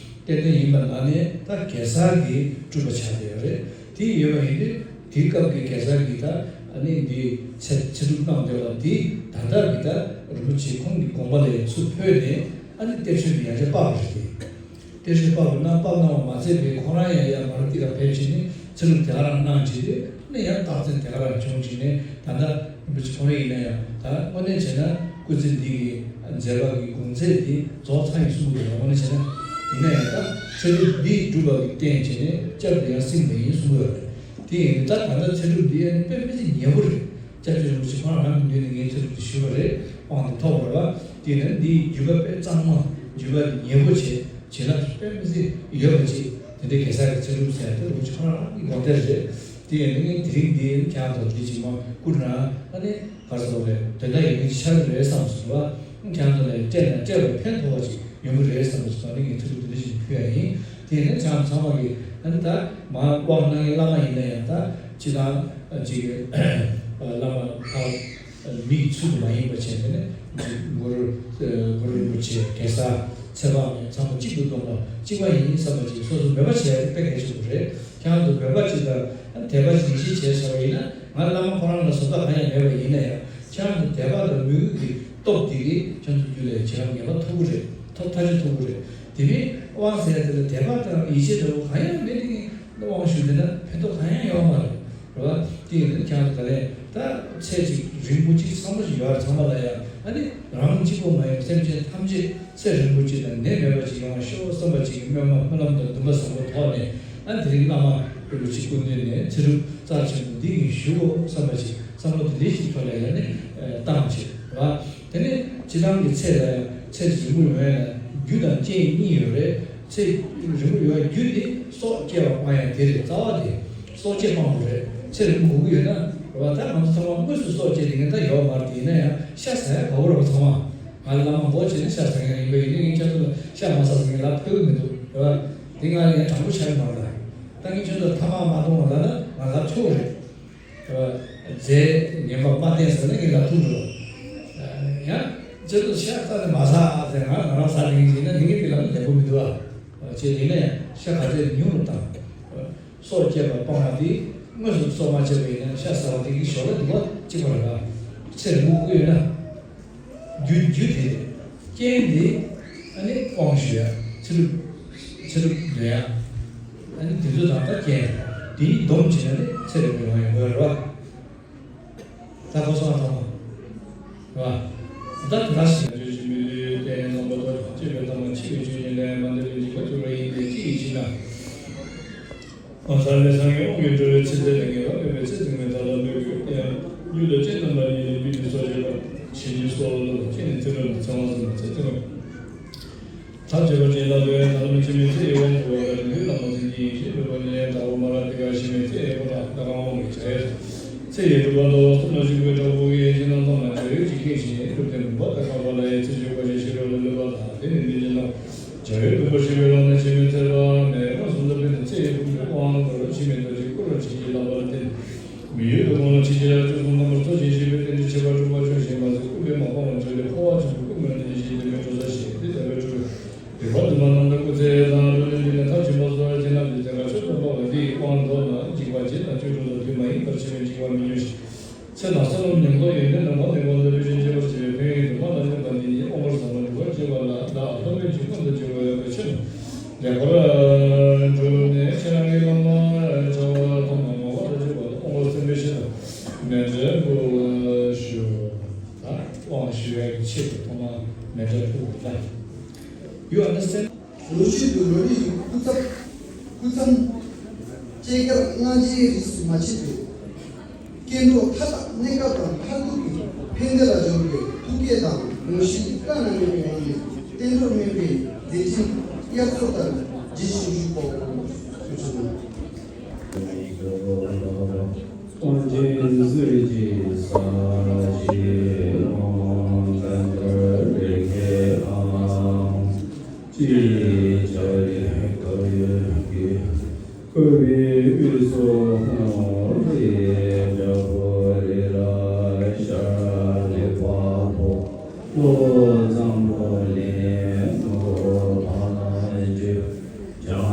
གཏེར་སྟོན་ཡིན་པ་ན་ནས་ད་གེ་སར་གྱི་སྤྲུལ་པ་ཆགས་བསྡད་ཡོད་རེད། དེ་ཡོད་པ་ཡིན་དུས་དེའི་སྐབས་ཀྱི་གེ་སར་གྱི་ད་ཨ་ནི་འདི་ཚེ་ཚེ་སྒྲུབ་གནང་བསྡད་པ་འདི་ད་ལྟ་གི་ད་རིན་པོ་ཆེ་ཁོང་གི་དགོངས་པ་ལ་ཡང་ཚུར་ཕུལ་ནས་ཨ་ནི་གཏེར་ཆོས་ཀྱི་ཡང་བསྐྱར་སྤར་བ་རེད་དེ། གཏེར་ཆོས་པ་བུ་ན་པ་གནང་བ་མ་ཚད་པའི་ཁོ་རང་ཡང་ཡང་མར་ཏི་ལ་ཕེབས་བྱས་ནས་ཚེ་རབས་དེ་ག་རང་གནང་བྱས་ཏེ་ནས་ཡང་རྟགས་མཚན་དེ་ག་རང་བྱུང་བྱས་ནས། ད་ལྟ་རིན་པོ་ཆེ་ཁོ་རང་ཡིན་ན་ཡང་ད་དངོས་གནས་བྱས་ན་སྐུ་ཚེ་འདི་གི་མཛད་པ་གི་གོང་ཚད་འདི་རྫོགས་ཚར་ཡིན་གསུང་གི་ཡོད། དངོས་གནས་བྱས་ན་ཡིན་ན་ཡང་ད་ཚེ་རབས་འདི་སྒྲུབ་པ་གི་རྟེན་བྱས་ནས་བསྐྱར་དུ་ཡང་སྲིད་མེད་ཡིན་གསུང་གི་ཡོད་རེད། དེ་ཡིན་ད་ད་ལྟ་ཚེ་རབས་འདི་ཡང་དཔེ་མི་སྲིད་ཉེ་པོ་རེད། སྐྱབས་རྗེ་རིན་པོ་ཆེ་ཁོ་རང་རང་གི་མདུན་ནས་ངས་ཚུར་དུ་ཞུས་པ་རེད། དབང་དུ་ཐོབ་པ་རེད་པ། དེ་ནི་འདིའི་བརྒྱུད་པ་དཔེ་གཙང་མ། བརྒྱུད་པ་འདི་ཉེ་པོ་བྱས། བྱས་ན་དཔེ་མི་སྲིད་ཡོད་པ་ཅིག་དེ་འདྲའི་གེ་སར་གྱི་ཚེ་རབས་ཟེར་དེ་རིན་པོ་ཆེ་ཁོ་རང་རང་གི་དགོངས་གཏེར་རེད། དེ་ཡིན་ན་ངས་དེ་རིང་འདི་ཁྱེད་རང་ཚོ་འདི་ཅིག་མ་བསྐུར་ན་ཨ་ནི་ག་རེ་ཟེར་དགོས་རེད། དོན་དག་ཡོད་མཁན་ཅིག་ཆགས་ཀྱི་རེད་བསམ་སོང་བ། ཁྱེད་རང་ཚོ་ལ་སྤྲད་ན་སྤྲད་པ་ཕན་ཐོགས་པ་ཅིག་ཡོང་གི་རེད་བསམ་པ་ཞིག་དང་ནི་ངས་ཐུགས་ཁུར་དེ་འདྲ་ཞིག་ཕུལ་ཡ་ཡིན། དེ་ནས་ཚང་ཚང་མ་གིས་ཨ་ནི་ད་མ་དབང་གནང་མཁན་བླ་མ་ཡིན་ན་ཡང་ད་སྤྱི་བཏང་ཅིག་བླ་མ་ཕར་མིའི་ཚུལ་དུ་མ་ཡིན་པ་བྱས་ནས་ནི་གུ་རུ་གུ་རུ་རིན་པོ་ཆེ་གེ་སར་ཚེ་དཔག་མེད་ཚང་མ་གཅིག་ཏུ་བསྡོམས་པ་གཅིག་པ་ཡིན་བསམ་པ་ཅིག་སོ་སོ་མོས་པ་བྱས་ཏེ་དཔེ་གལ་ཆེན་པོ་རེད། ཁྱེད་རང་ཚོ་མོས་པ་ཅིག་དང་དད་པ་ཅིག་ཡིད་ཆེས་བྱས་བྱས་པ་ཡིན་ན། ང་བླ་མ་ཁོ་རང་ལ་བཟོ་ལྟ་གང་ཡང་མེད་པ་ཡིན་ན་ཡང་། ཁྱེད་རང་ཚོ་དད་པ་དང་མོས་གུས་ཀྱི་སྟོབས་དེ་གིས་ཁྱེད་ཚོ་རྒྱུད་ལ་བྱེ་བྲག་ངེས་པར་ཐོབ་ཀྱི་རེད། ཐོབ་ཐག་ཆོད་ཐོབ་ཀྱི་རེད། དེ་མིན་དབང་ཟེར་ཡ་དེ་ལ་དད་པ་དང་ཡིད་ཆེས་འདྲ་བོ་གང་ཡང་མེད་དེ་ངས་དབང་ཞུས་བསྡད་ན་ཕན་ཐོགས་གང་ཡང་ཡོད་མ་རེད། རེད་བ། དེ་ཡིན་ན་ཁྱེད་རང་ཚོ་ག་ལས་ད་ཚེ་གཅིག་རིང་པོ་གཅིག་ཚང་མ་ཞིག་ཡོད་རེད། ཚང་མ་ལ་ཡང་ཨ་ནི་རང་གཅིག་པོ་མ་ཡིན་པར་སེམས་ཅན་ཐམས་ཅད་ཚེ་རིང་པོ་གཅིག་དང་ནད་མེད་པ་ཅིག་ཡོང་བ་ཤོག་བསམ་པ་ཅིག་གི་སྨོན་ལམ་སྨོན་ལམ་དང་འདུན་པ་བཟང་པོ་ཐོག་ནས། ཨ་དེ་རིང་བླ་མ་རིན་པོ་ཆེ་སྐུ་མདུན་ནས་ཚེ་སྒྲུབ་རྩ་ཆེན་པོ་འདི་ངས་ཞུ་དགོས་བསམ་པ་ཅིག་བསམ་བློ་དེ་འདྲའི་ཞིག་ཐོག་ལ་ཡང་ནས་བཏང་བྱས་ར། དེ་ནས་སྤྱི་བཏང་གི་ཚེ་ལ་ཡང་ཚེ་རིང་པོ་ཡོང་ཡ་ལ་རྒྱུ་དང་རྐྱེན་གཉིས་ཡོད་རེད། ཚེ་རིང་པོ་ཡོང་ཡ་རྒྱུ་དེ་སྲོག་བཅད་པ་སྤང་ཡ་དེ་རེད། རྩ་བ་དེ་སྲོག་བཅད་སྤང་དགོས་རེད། ཚེ་རིང་པོ་དགོས་ཀྱི་ཡོད་ན་རེད་བ། ད་ང་ཚོ་ཚང་མ་དངོས་སུ་སྲོག་བཅད་དེ་ངས་ད་ཡོད་མ་རེད། དེ་ཡིན་ན་ཡང་ཤ་ཟ་ཡ་དགའ་པོ་རེད་བ། ཚང་མ། ང་བླ་མ་མགོ་བྱས་ནས་ཤ་ཟ་མཁན་ཡིན་པ་ཡིན་ན་ངས་ཁྱེད་ཚོ་ལ་ཤ་མ་ཟ་ཟེར་མཁན་ལ་ཕོད་ཀྱི་མི་འདུག་རེད་བ། དེ་ང་ལ་ཡང་དྲང་པོ་ཆགས་ཀྱི་མ་རེད། ད་ངས་ཁྱེད་ཚོ་ལ་ཐ་མག་མ་གཏོང་བ་ལབ་ན་ང་ལབ་ཆོག་རེད། རེད་བ། རྫས་ངན་པ་མ་བསྟེན་ཟེར་ན་ངས་ལབ་ཐུབ་འགྲོ། ཡང་ཁྱེད་ཚོ་ཤ་རྩ་ནས་མ་ཟ་ཟེར། ང་ང་རང་ཟ་ནས་ཡིན་ན་ངས་དེ་ལབ་ན་ལེགས་པོ་མི་འདུག་ཨ། བྱས་ཡིན་ན་ཡང་ཤ་ག་ཚོད་ཉུང་རུ་བཏང་། སྲོག་བཅད་པ་སྤང་བ་དེ་དངོས་སུ་སྲོག་མ་བཅད་པ་ཡིན་ན་ཤ་ཟ་བ་དེ་གི་ཞོར་ལ་འདུག་པ་གཅིག་པ་རེད་པ། ཚེ་རིང་པོ་དགོས་ཡོད་ན། རྒྱུ་རྒྱུ་དེ་རྐྱེན་དེ་ཨ་ནི་དབང་ཞུ་ཡ། ཚེ་སྒྲུབ་ཚེ་སྒྲུབ་འདོད་ཡ། ཨ་ནི་དེ་ཚོ་དང་ད་རྐྱེན་དེ་གཉིས་བསྡོམས་བྱས་ན་ནི་ཚེ་རིང་པོ་ཡོང་ཡ་དགོས་རེད་པ། ད་ཁོ་སོང་ཐོང་། རེད་པ། ད་དེ་འདྲ་ཞིག་བརྗོད་ཅིག་མི་ལུས་ཏེ་ནམ་པ་ཐོག་ཅེས་པའི་ཐ་མ་འཆི་བའི་ཆོས་ཉིད་ལས་མ་འདས་པའི་འཇིགས་པ་སྐྱོབ་པ་ཡིན་ཏེ། ཅི་ཡིན་ཞེ་ན། ཨོ་ས་ལེ་སངས་རྒྱས་དབང་གི་འགྲོ་བའི་ཚེ་ཚད་ལས་ངེས་པ་མེད་པའི་ཚེ་ཚད་མེད་དག་ལ་འདོད་དགོས་ཏེ། རྒྱུད་ལ་རྐྱེན་རྣམ་པ་གཉིས་ནི་སྤུས་ནི་སྲོག་བཅད་པ། བྱིན་གྱིས་གསོ་བ་ལ་རྐྱེན་ནི་ཚེ་རབས་ནི་ཚེ་དབང་ཟེར་ན་ཚེ་ཚད་མེད། ཐབས་བྱེད་པ་ཅན་ལ་འདོད་ཡང་ད་ལམ་འཆི་མེད་ཚེ་ཡི་དབང་བསྐུར་བ་ལ་རིང་བསྲེལ་བླ་མ་མཚན་ཉིད་ཡིན་ཞེས་འབོད་པ་ནི་དྭགས་པོ་མ་ར་ཏི་ཀ་འཆི་མེད་ཚེ་ཡི་དབང་ལ་བདག་དབང་བསྐུར་བྱ་ཡས། ཚེ་ཡི་སྒྲུབ་པ་མདོ་བ་གསུམ་ལ་འཇུག་པའི་དྲག་པོ་གིས་ཡེ་ཤེས་རྣམ་གསུམ་ལ་བྱ་ཡུལ་གྱི་ཁེངས་ཤིང་སྒྲུབ་བསྟན་བུམ་པ་དང་ཁ་པ་ལ་ཡི་ཚེ་བཅུ་པ་ཞེས་ཤེས་རབ་ལ་སློབ་པ་དང་། དེ་ནི་མི་འཇིགས་ལ་བྱ་བའི་བུམ་པ་ཞེས་པའི་ལམ་ནས་འཆི་མེད་ཚེ་རབས་མེད་མངོན་སུམ་དུ་འཕེལ་ནས་ཚེ་ཡི་དབང་བསྐུར་བ། འཆི་མེད་རྡོ་རྗེ་སྐུ་རབ་བྱིན་གྱིས་བརླབས་པ་ལ་བརྟེན། མི་ཡུལ་དུ་དགོངས་ལ་འཆི་བྱེད་ཡང་བཅུ་གསུམ་རྣམ་པར་འཚོ་ཞིང་གཞེས་པའི་རྟེན་འབྲེལ་ཆེ་བ་སྒྲུབ་པ་ཆོག་ཞིང་མ་ཟད་སྐུ་པདྨ་དཔའ་བོ་འཇའ་ལུས་འཕོ་བ་ཆེན་པོའི་སྐུ་མངོན་དུ་བྱེད་ཅིང་བདེ་བའི་གྲོགས་ས་ཞེས་དེ་ལྟ་བའི་སྒྲུབ་པའི་སྡིག་པ་འདུན་པ་རྣམས་ལ་སྐུ་ཚེ་དང་འགྲོ་དོན་འདི་ནི་མཐར་ཕྱིན་པ་གསོལ་བ་བྱིན་རླབས་ཀྱི་ཚེ་ཁ་མཆོག་ཏུ་འཕགས་པ་འདི་ཡི་དབང་ཐོབ་ན་འཇིགས་པ་བརྗེད་དང་བཅོས་དྲུག་དང་དུས་མ་ཡིན་པར་འཆི་བའི་འཇིགས་པ་མི་མྱོང་ཞིང་། ཚེ་དང་བསོད་ནམས་ཉམས་རྟོགས་ཡོན་ཏན་ལྡན་པ་ལེགས་པར་བསླབ་པའི་ཆོས་བྱེད་པར་བྱེད་པའི་ཕན་ཡོན་དུ་མ་དང་ལྡན་པ་འདི་ཉིད་དབང་པོར་ཟབ་མོ་སྒྲུབ་པར་བྱེད་པ་ལ་བདག་སློབ་དཔོན་གྱིས་མངོན་དུ་གྱུར་པ་ཡོད་པའི་ཕྱིར། ལེགས་པར་བསྒྲུབས་ནས་ཁྱེད་རང་གི་བླ་མ་བྱ་བ་ཐོབ་ན་མོས་པ་དང་བཅས་པ་དང་དབང་པོ་བརྟན་པོའི་ཕྱིར་མཎྜལ་ཕུལ་ཞུ། ད་དབང་ཞུ་ཡག་གི་ཆེད་དུ་ཐོག་མར་མཎྜལ་ཕུལ་དགོས་ད། You understand? ལོ་རྒྱུས་ཀྱི་ལོ་རྒྱུས་ཀྱི་སྐུ་ཚབ། སྐུ་མཚམས། བཅས་ཀར་སྔ་རྗེས་རིས་སུ་མ་ཆད་པའི་སྐྱེ་འགྲོ་མཐའ་དག་གནས་སྐབས་དང་མཐར་ཐུག་གི་ཕན་བདེ་ལ་སྦྱོར་བའི་ཐུགས་བསྐྱེད་དང་དགོངས་གཞི་བླ་ན་མེད་པའི་ངང་ནས་བསྟན་འགྲོར་སྨན་པའི་མཛད་འཕྲིན་དབྱར་མཚོ་ལྟར་རྒྱས་ཤིང་ཞུ་བ་ཞུ་ཆུ། ཀུན་མཁྱེན་གཟི་བརྗིད་ས་གཞི་ཀློང་། མཁའ་འགྲོ་ལས་མཁས་དབང་། ཅིའི་ཕྱིར་བཀའ་ཡི་བཀའ་ཡི་བཀའ་བའི་དབུས་སུ་ཧཱུྃ་ལས་དྲག་པོ་རི་རབ་ཤར་ལས་དཔའ་བོ་ཀླུ་བཟང་པོ་ལས་ནོར་བུ་འཕགས་མ་བཅུ། བྱང་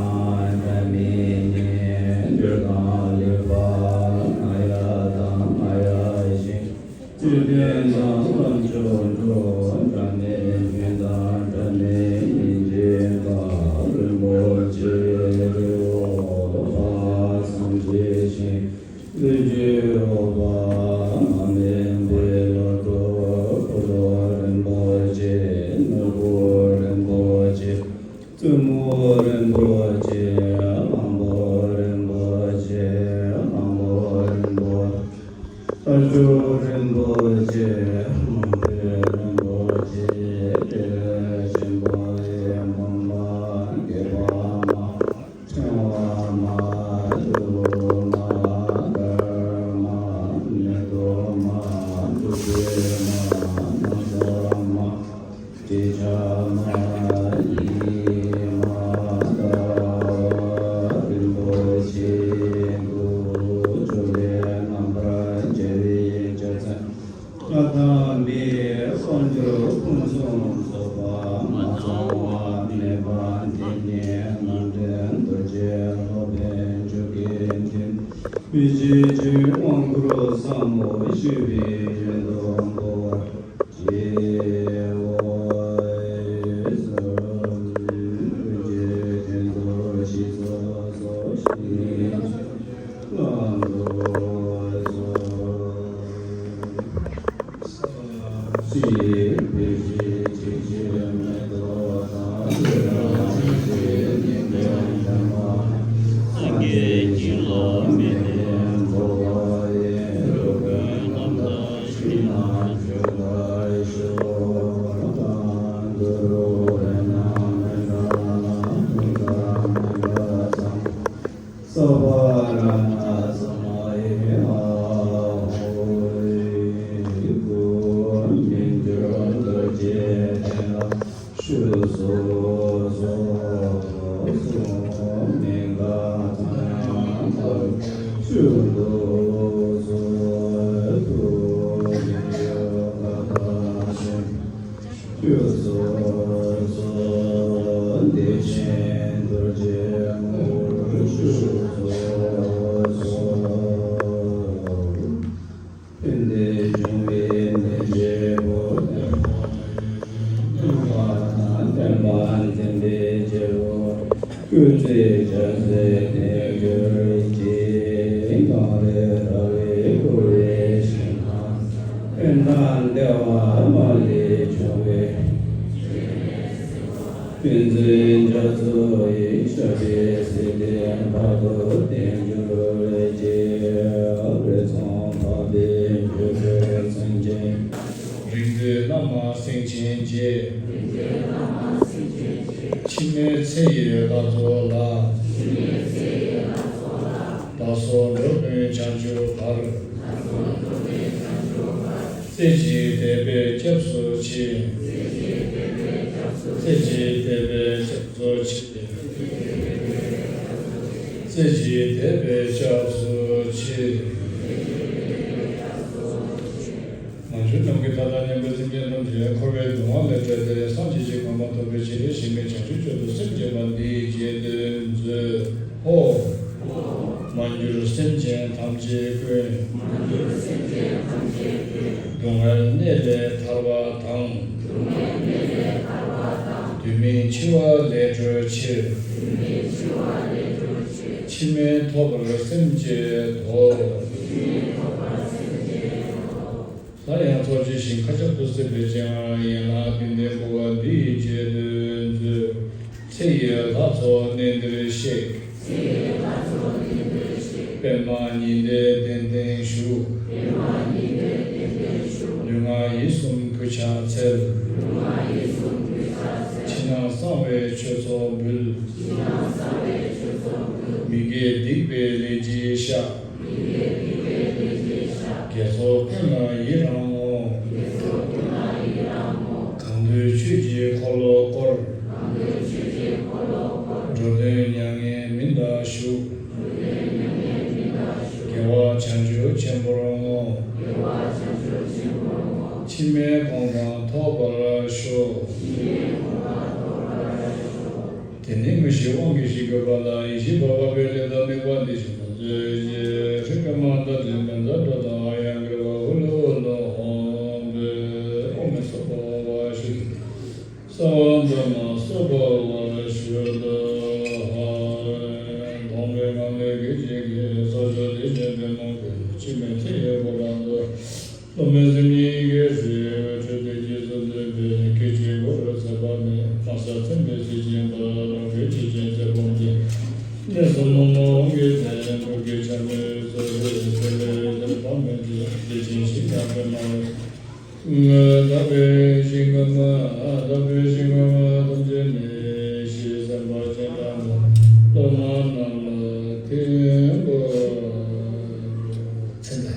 སྒྲ་མི་སྙན་སྒྲོལ་དང་ལུས་པ་རྔ་ཡབ་དང་རྔ་ཡབ་ཤིང་། བཅུད་ལྡན་དང་ལམ་མཆོག་འགྲོ། སྒྲ་མེད་ལྷུན་དང་སྒྲ་མེད་སྙིང་རྗེ་འབར། རིན་པོ་ ཤེས་བྱ་མ་ཡིན་མ་ལྟ་བ་རིན་པོ་ཆེ་དུ་གྱུར་པའི་རྣམ་པར་འཇལ་བའི་རྒྱུ་མཚན། བཀའ་དམ་པའི་དཔལ་འབྱོར་ཕུན་སུམ་ཚོགས་པ་མ་ཚང་བ་མེད་པ་དེ་ཉིད་ནང་བསྟན་རྡོ་རྗེ་སློབ་དཔོན་འཇུག་གི་འདུན་མི་ཕྱེད་ཅིང་དབང་བསྐུར་ཟབ་མོ་ཞུས་པའི་རྒྱུན་དུ་འགྲོ་བར་བགྱིའོ། ཕན་བདེ་འབྱུང་བའི་གནས་བརྟན་པོ། སྟོན་པ་དང་བསྟན་པ་འཛིན་པའི་རྒྱལ་པོ། སྐུ་ཚེ་རྒྱ་མཚོའི་གཏེར་གྱུར་ཅིང་། གངས་རི་ར་བས་བསྐོར་བའི་ཞིང་ཁམས། ཕན་དང་བདེ་བ་མ་ལུས་འབྱུང་བའི། ཕན་ཚུན་རྒྱ་མཚོ་ཡི། ཞབས་པད་སྲིད་མཐའི་བར་དུ་བརྟན་གྱུར་ཅིག་རི་ཚང་འཕགས་པའི་འགྲོ་དོན་སེམས་ཅན། རིག་འཛིན་བླ་མ་སེང་ཆེན་རྗེ། འཆི་མེད་ཚེ་ཡི་ལྷ་ཚོགས་ལ། བདག་སོགས་འགྲོ་ཀུན་བྱང་ཆུབ་བར། རྩེ་གཅིག་དད་པས་སྐྱབས་སུ་མཆི། རྩེ་གཅིག་དད་པས་སྐྱབས་སུ་མཆི། རྩེ་གཅིག་དད་པས་སྐྱབས་སུ་མཆི། ང་བཅས་རྣམས་ཀྱིས་ད་ལྟ་ཉན་པའི་སེམས་ཅན་ཐམས་ཅད་འཁོར་བའི་སྡུག་བསྔལ་ལས་བསྒྲལ་ཏེ་སངས་རྒྱས་ཀྱི་གོ་འཕང་ཐོབ་པའི་ཕྱིར་གཤེགས་མི་བྱང་ཆུབ་མཆོག་ཏུ་སེམས་བསྐྱེད་པ་འདི་ཡི་རྗེས་ཟློས་མཛོད། ཧོ། མ་གྱུར་སེམས་ཅན་ཐམས་ཅད་ཀུན། སྡུག་བསྔལ་གནས་ལས་ཐར་བ་དང་། དུས་མིན་འཆི་བ་ལས་སྒྲོལ་ཕྱིར། འཆི་མེད་ཐོབ་པར་སེམས་བསྐྱེད་དོ། སླར་ཡང་ཚོགས་ཀྱི་ཞིང་མཁའ་ཁྱབ་ཏུ་གསལ་བའི་སྤྱན་སྔར་ཡན་ལག་བདུན་ལྡན་བསྐོར་བ་འདི་ཡི་རྗེས་ཟློས་མཛོད། ཚེ་ཡི་ལྷ་ཚོགས་གནས་འདིར་གཤེགས། པདྨ་ཉི་ཟླའི་གདན་སྟེང་བཞུགས། ལུས་ངག་ཡིད་གསུམ་གུས་ཕྱག་འཚལ། ཕྱི་ནང་གསང་བའི་མཆོད་ཚོགས་འབུལ། མི་དགེ་སྡིག་པའི་ལས་ཀྱི་ཤ། དགེ་ཚོགས་ཀུན་ལ་ཡི་རང་ངོ་། གང་འདུལ་ཆོས་ཀྱི་འཁོར་ལོ་བསྐོར། འགྲོ་དོན་མྱ་ངན་མི་འདའ་བཞུགས། དགེ་བ་བྱང་ཆུབ་ཆེན་པོར་བསྔོ། འཆི་མེད་གོ་འཕང་ཐོབ་པར་ཤོག། དེ་ནས་དངོས་གཞིའི་དབང་གིས་ཞིང་བཀོད་པ་ལ་ཡེ་ཤེས་འཕགས་པ་པའི་ལས་དང་དམིགས་པ་འདི་བཞིན་དུ་མཛོད་ཅིག་ཧྲཱིཿཀརྨ་ཟླ་བཙན་བཛྲ་སྒྲོ་དང་ཨཱརྱ་གྲཱི་པ་ཧུ་ལུ་ཧུ་ལུ་ཧཱུྃ་ཕཊ། ཨོཾ་སྭ་བྷཱ་ཝ་ཤུདྡྷི་སརྦ་བརྫ་མ་སྭ་བྷཱ་ཝ་ཤུདྡྷ་ཧཱཿ། དག་པའི་ངང་ལས་སྐད་ཅིག་གིས་ས་ཕྱོགས་བདེ་ཆེན་པདྨ་དཀར་པོ། འཆི་མེད་ཚེ་ཡི་གོ་འཕང་དུ། བླ་མའི་སེམས་ཉིད་ཀྱི་ཞིང་ཁྲོད་དུ་རྗེས་སུ་འཛིན་པའི་སྐད་ཅིག་གུ་རུ་ཚེ་དཔག་མེད། མ་གསལ་མཚན་དཔེའི་གཟི་བྱིན་འབར། རང་གི་ཆོས་ཅན་ཚེ་སྒོམ་གྱི་གནས་སུ་མོན་ནོན་གྱི་ཚེ་འགུགས་ཀྱི་ཕྱག་མའི་སོར་ཕུད་ཚེ་ལས་འདས་པ་མེད་ཀྱི་བདེ་ཆེན་ཞིང་ཁམས་པདྨ་འོད། དག་པའི་ཞིང་ཁམས་དག་པའི་ཞིང་ཁམས་ཐམས་ཅད་ནས་ཡེ་ཤེས་སེམས་དཔའ་སྤྱན་དྲངས་ཏེ་སློབ་མ་རྣམས་ལ་ཐིམ་པར་མཚན་ལ།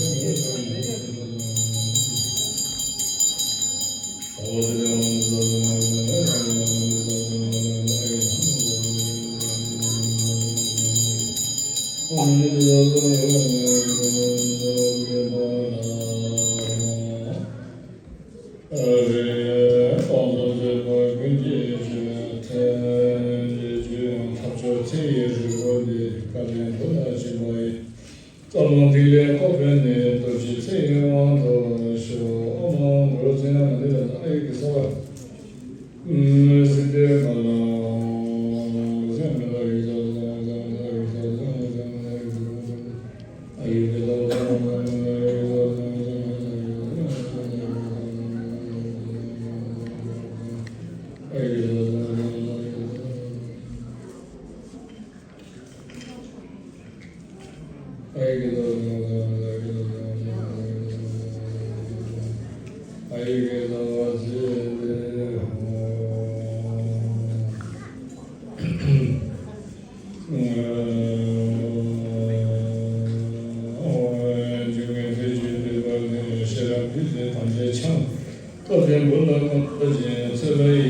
རྩ་རླུང་ཐིག་ལེ་བཀོད་པའི་གནས་རྡོ་རྗེ་རྩེ་ཡི་དབང་དུ་ཤོག་ཨོཾ་ཨཱཿཧཱུྃ་ཧྲཱིཿ་ཨ་ཡིག་གི་ས་བ། སིདྡྷི་མ་ལ།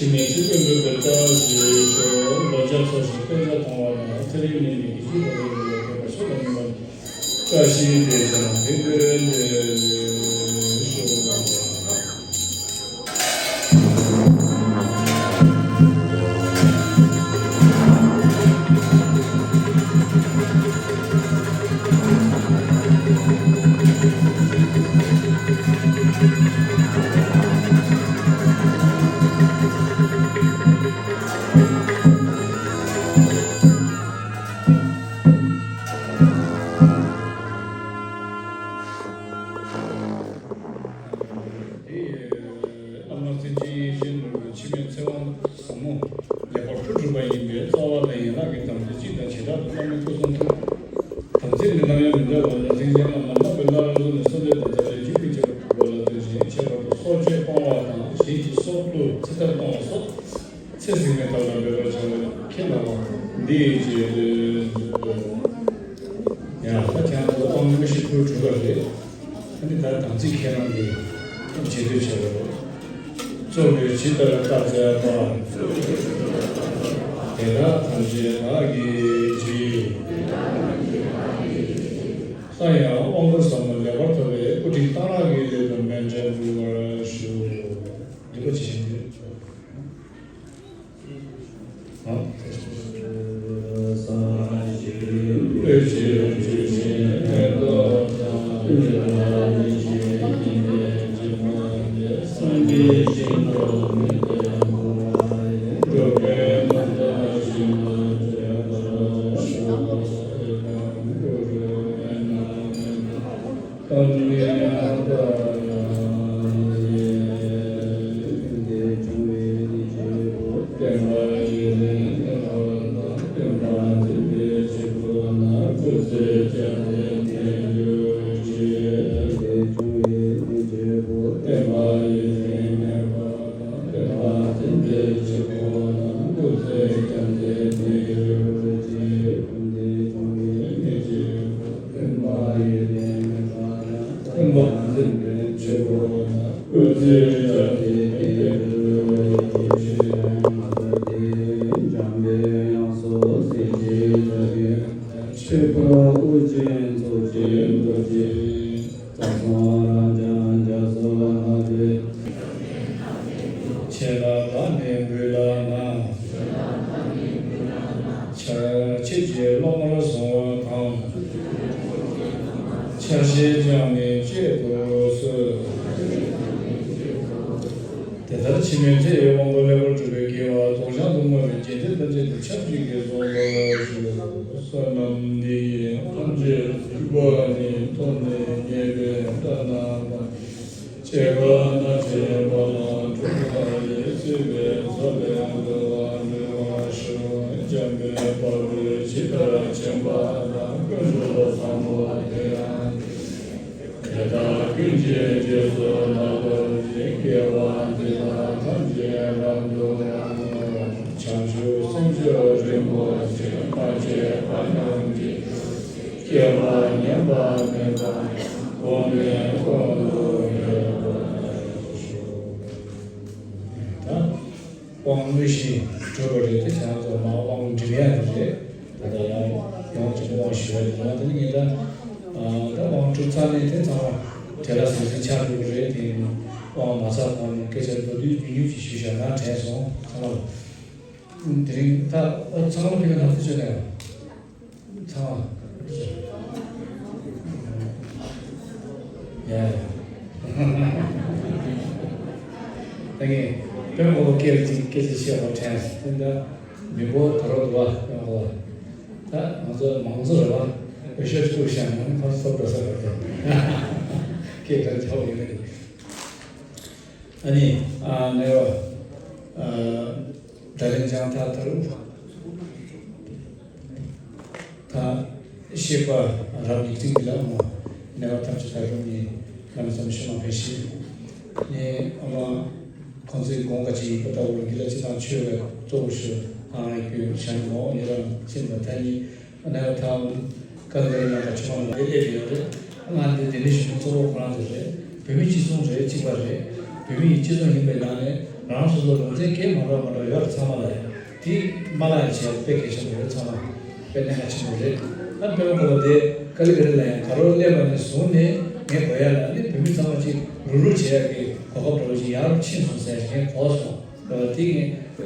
ཕྱི་མའི་ཚེ་སྐྱོན་འབུལ་བའི་བཀྲ་ཤིས་ཤོག་ལོ་བརྒྱ་འཚོ་ཞིང་དཔེ་ཆ་མཐོང་བ་དང་ཚེ་རིང་ནད་མེད་ཀྱི་རྒྱུ་བ་ལས་ཡོད་པའི་བཀྲ་ཤིས་ལ་སྨིན་པ། བཀྲ་ཤིས་བདེ་ཆེན་དེ་འདྲའི་ལས་ཤོག་དེ་ཡི་བླ་མ་བཙན་བྱོལ་ཡིད་བཞིན་ནོར་བུའི་འཆི་མེད་ཚེ་དབང་ཟབ་མོ་ལེགས་པར་འཕྲོ་གྲུབ་པ་ཡིན་པས། རྩ་བ་དང་ཡན་ལག་གི་དམ་ཚིག་གཅིག་དང་བྱེ་བྲག་ཏུ་བླ་མའི་སྐུ་གསུང་ཐུགས། དམ་ཚིག་ནི་ནམ་ཡང་མི་འདའ་བར་ལ་ལྷིང་འཇམ་ལ་མ་ལྷག་པའི་བླ་རབས་ཚོ་ནས་བསམ་པའི་དམ་བཅའ་ལས་འཇུག་པའི་བྱེད་པ་གྲུབ་པ་ལ་བརྟེན་ཅིང་། ཁྱད་པར་དུ་སྲོག་གཅོད་སྤང་བ་དང་། གཞན་གྱི་སྲོག་བླུ་ཚེ་ཐར་གཏོང་བ་སོགས་ཚེ་ཟད་མེད་ཐབས་ལ་འབད་པར་བྱ་བ་ཁས་བླངས་པ་འདི་ཡི་རྗེས་ཟློས་མཛོད། ཡང་ད་ཁྱེད་རང་ཚོ་དབང་དངོས་གཞི་ཁུར་གྲུབ་པ་རེད། ཨ་ནི་ད་དམ་ཚིག་ཁྱེད་རང་གིས་རྗེས་ཟློས་བྱེད་པ་རེད། གཙོ་བོས་ཇི་ལྟར་བཀའ་སྩལ་པ། དེ་དག་ཐམས་ཅད་བདག་གིས་བགྱིས། སླར་ཡང་དབང་བསྐུར་ཟབ་མོ་ལེགས་པར་ཐོབ་པའི་སྐུ་ཕྲེང་གཏང་རག་གི་སླད་དུ་མཎྜལ་འབུལ་བར་ཞུ། འདི་པ་ཇི་བཞིན་དུ། ཆོས་སྐུ་དབུ་ཅན་ཚོགས་ཀྱི་རྡོ་རྗེ། ཁྱེད་ལ་བདག་ནི་འབུལ་ལགས་ན། ཆ་ཁྱེད་ཀྱིས་སློབ་མར་བཟུང་བ་དང་། ཆ་ཤས་ཀྱང་ནི་བཅད་དུ་གསོལ། དེ་ལྟར་འཆི་མེད་ཚེ་ཡི་དབང་པོ་ལེགས་པར་གྲུབ་པའི་དགེ་བ་རྫོགས་བྱང་དུ་བསྔོ་བས་རྗེས་འདེད་ཐམས་ཅད་དུ་ཆབས་ཅིག་གིས་སྩོལ་བར་ཞུ། བསོད་ནམས་འདི་ཡིས་ཐམས་ཅད་གཟིགས་པ་ཉིད། ཐོབ་ནས་ཉེས་པའི་དགྲ་རྣམས་དང་། སྐྱེ་རྒ་ན་འཆིའི་རྦ་ཀློང་འཁྲུགས་པ་ཡི། སྲིད་པའི་མཚོ་ལས་འགྲོ་བ་སྒྲོལ་བར་ཤོག་འཇམ་དཔལ་དཔའ་བོས་ཇི་ལྟར་མཁྱེན་པ་དང་། ཀུན་ཏུ་བཟང་པོ་དེ་ཡང་དེ་དག་ཀུན་གྱི་རྗེས་སུ་བདག་སློབ་ཅིང་། དགེ་བ་འདི་དག་ཐམས་ཅད་རབ་ཏུ་བསྔོ། བྱང་ཆུབ་སེམས་མཆོག་རིན་པོ་ཆེ། མ་སྐྱེས་པ་རྣམས་ཀྱི། སྐྱེས་པ་ཉམས་པ་མེད་པ། གོང་ནས་གོང་དུ་འཕེལ་བར་ཤོག་ད་དབང་དངོས་གཞི་གྲུབ་པ་རེད་དེ། ཁྱེད་རང་ཚོ་མར་དབང་འབྲི་ཡ་དེ་རེད། ད་ལྟ་ཡང་ཡོངས་ཀྱི་དབང་ཞུ་ཡ་དེ་ཡང་དེ་ནི་ངེད་ད་ད་དབང་གྲུབ་ཚར་ནས་དེ་ཚང་མ་བྲེལ་བ་ཟིང་ཟིང་ཆགས་འགྲོ་གི་རེད། དེ་ཡིན་དབང་མ་ཚར་གོང་ནས་སྐད་ཆ་མདོར་བསྡུས་ཉུང་ཉུང་ཅིག་ཞུས་བཞག་ན་དྲན་སོང་། ཚང་མ་ལ་དེ་རིང་ད་ཨོ་ཚང་མ་ཕ་གི་ལ་ཐུག་ཆོད་ན་ཡང་། ཚང་མ། ཡ། ད་ངས་དཔོན་པོ་སྐད་ཅིག་སྐད་ཆ་བཤད་པ་དྲན། དེ་འདྲ་མི་འབོར་ད་རོགས་འདུག་བ། དཔོན་པོ། ད་ང་ཚོ་མང་གཙོ་རེད་བ། འོས་ཤོག་གཅིག་པུ་བཞག་ན་ནི་ཕར་ཚུར་འགྲོ་ས་རེད་དེ། སྐད་ཆ་ཐོག་ཡོད་རེད། ཨ་ནི་ཨ་ནེ་བ་ཨ་ད་རིང་ཅང་ཐ་ཐར་ད་ཤེས་པ་རབ་ཡིག་ཚིག་འདི་ལ་མ་ནེ་བ་ཐམས་ཅད་ད་རུང་ནི་ལམ་ཙམ་ཤེས་མ་ཕན་ཤེས་ནི་ཨ་མ་ཁོང་ཚོའི་དགོངས་ཀ་ཅིག་ཡིན་པ་ལྟ་བུ་འདི་ལ་སྤྱི་དང་ཆོས་ལ་གཙོ་བོ་ཞུ་ཨང་རེ་སྐྱོན་བྱ་མོ་ཡི་རང་ཕྱིན་པ་ད་ནི། ཨ་ནེ་ཐང་ཀ་ལ་ཀ་ལ་ཡང་ཆུ་མ་ལ་ལེ་ལེ་ཡོད་རེད། ང་འདི་དེ་ནི་ཞུ་གཙོ་བོ་ཁོ་རང་ཚོ་རེད། བོད་མི་སྤྱི་མཚུངས་རེད། གཅིག་པ་རེད། བོད་མི་ཡི་སྤྱི་ཚོགས་ཡིན་པའི་ནང་ནས་རང་སོ་སོ་ལུང་ཚན་སྐད་མ་འདྲ་མ་འདྲ་ཡོད་རེད། ཚང་མ་ལ་ཡང་དེ་མ་ལ་ཡང་བྱས་དཔེ་གལ་ཆེན་པོ་རེད། ཚང་མ་དཔེ་གནད་འགག་ཆེན་པོ་རེད། ཨ་དཔེ་མ་གོ་བ་དེ་ཀ་ལི་ཀ་ལི་ལ་ཡང་ག་རོ་སླེབས་པ་ནས་བཟུང་ནས་ངས་གོ་ཡ་ལ་ནི་བོད་མི་ཚང་མ་གཅིག་རུག་རུག་བྱེད་ཡ་གི་གོ་སྐབས་འདྲ་བོ་ཞིག་ཡག་རུ་ཕྱིན་སོང་ཟེར་ངས་གོ་སོང་། དེ་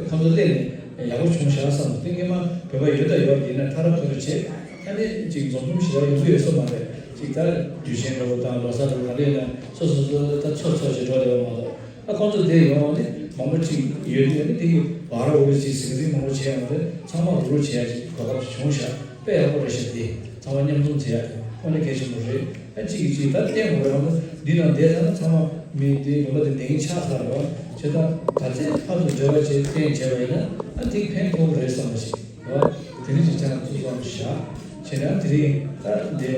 ཁོང་ཚོ་སླེབས་ནས་ཡག་པོ་བྱུང་ཤག་བསམ། དེ་སྔོན་མ་བོད་པ་ཡོད་དང་ཡོད་ཡིན་ན་ཐ་ར་ཐུ་རུ་བྱེད། ཨ་ནི་ཅིག་འཛོམས་འཛོམས་ཞེ་དྲག་ཡོང་གི་ཡོད་ས་མ་རེད། ཅིག་ད་དུས་ཆེན་འདྲ་བོ་དང་ལོ་གསར་འདྲ་བོ་ག་རེ་ཡིན་ན་སོ་སོ་སོ་ད་ཚོ་ཚོ་ཞེ་དྲག་རེད་བ་མ་གཏོགས། ཨ་ཁོང་ཚོ་དེ་ཡོང་ནི་མང་པོ་ཅིག་ཡོད་དུས་ནི་དེ་གི་བར་འུ་རུ་ཅིག་ཟིང་ཟིང་མང་པོ་བྱས་ཡོང་དུས་ཚང་མ་རུ་རུ་བྱས་ཡ་ཅིག་གོ་སྐབས་བྱུང་ཤག་དཔེ་ཡག་པོ་རེད་ཤག་དེ་ཚང་མ་མཉམ་འཛོམས་བྱས་ཡ་དེ་དངོས་གནས་གལ་ཆེན་པོ་རེད། ཨ་གཅིག་གིས་གཅིག་ད་བསྟན་དགོས་རེད། འོ་ན་འདི་ནང་བསྡད་ཚར་ན་ཚང་མ་མི་དེ་ལུང་པ་དེ་བདེན་ཆགས་ཚར་རེད་བ། བྱས་ཙང་ག་ཚད་ཕར་ཚུར་འབྲེལ་བ་བྱས་བསྟན་བྱས་པ་ཡིན་ན་ཨ་དེ་ཕན་ཐོགས་རེད་བསམ་པ་ཞིག་རེད་བ། དེ་རིང་ཅིག་ཅང་ཐུགས་བསམ་བཞག་བྱས་ན་དེ་རིང་ད་འདི་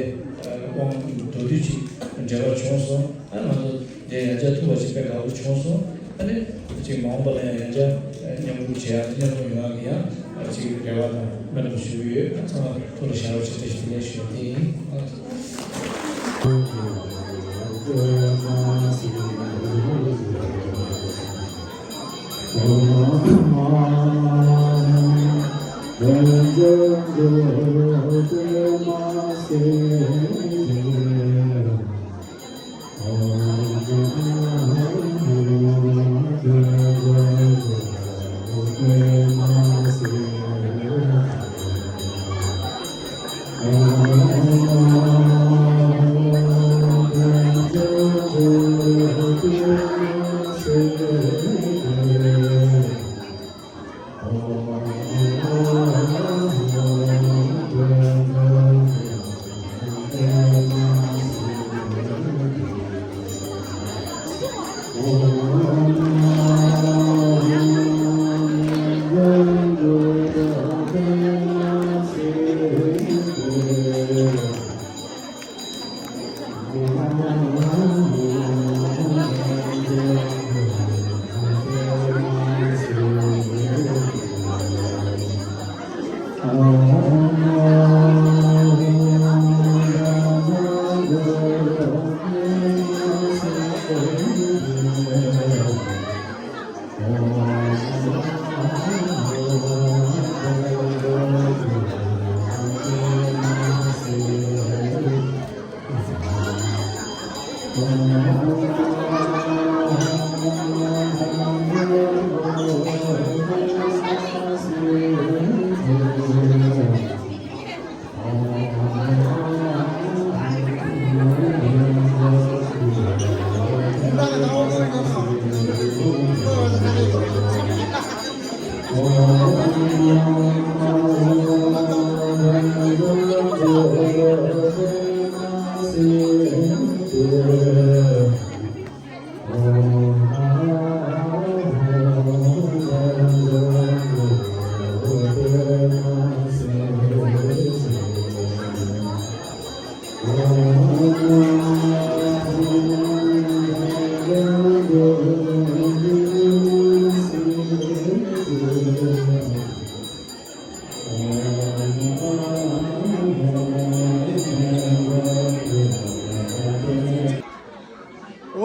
དབང་མདོར་བསྡུས་ཅིག་འབྲེལ་བ་བྱུང་སོང་། ཨ་ང་ཚོ་འདི་ཡང་བསྐྱར་ཐུག་པ་ཅིག་དཔེ་དགའ་པོ་བྱུང་སོང་། ཨ་ནི་ཅིག་མ་འོངས་པ་ལ་ཡང་ཡང་བསྐྱར་མཉམ་རུབ་བྱེད་ཡག་མཉམ་རུབ་ཡོང་ཡག་གི་ཡང་ཅིག་རེ་བ་དང་སྨོན་ལམ་ཞུ་གི་ཡོད། ཚང་མ་ཐུགས་ལ་བཞག་རོགས་བྱེད། བཀྲ་ཤིས་བདེ་ལེགས་ཞུ་བ་དེ་ཡིན།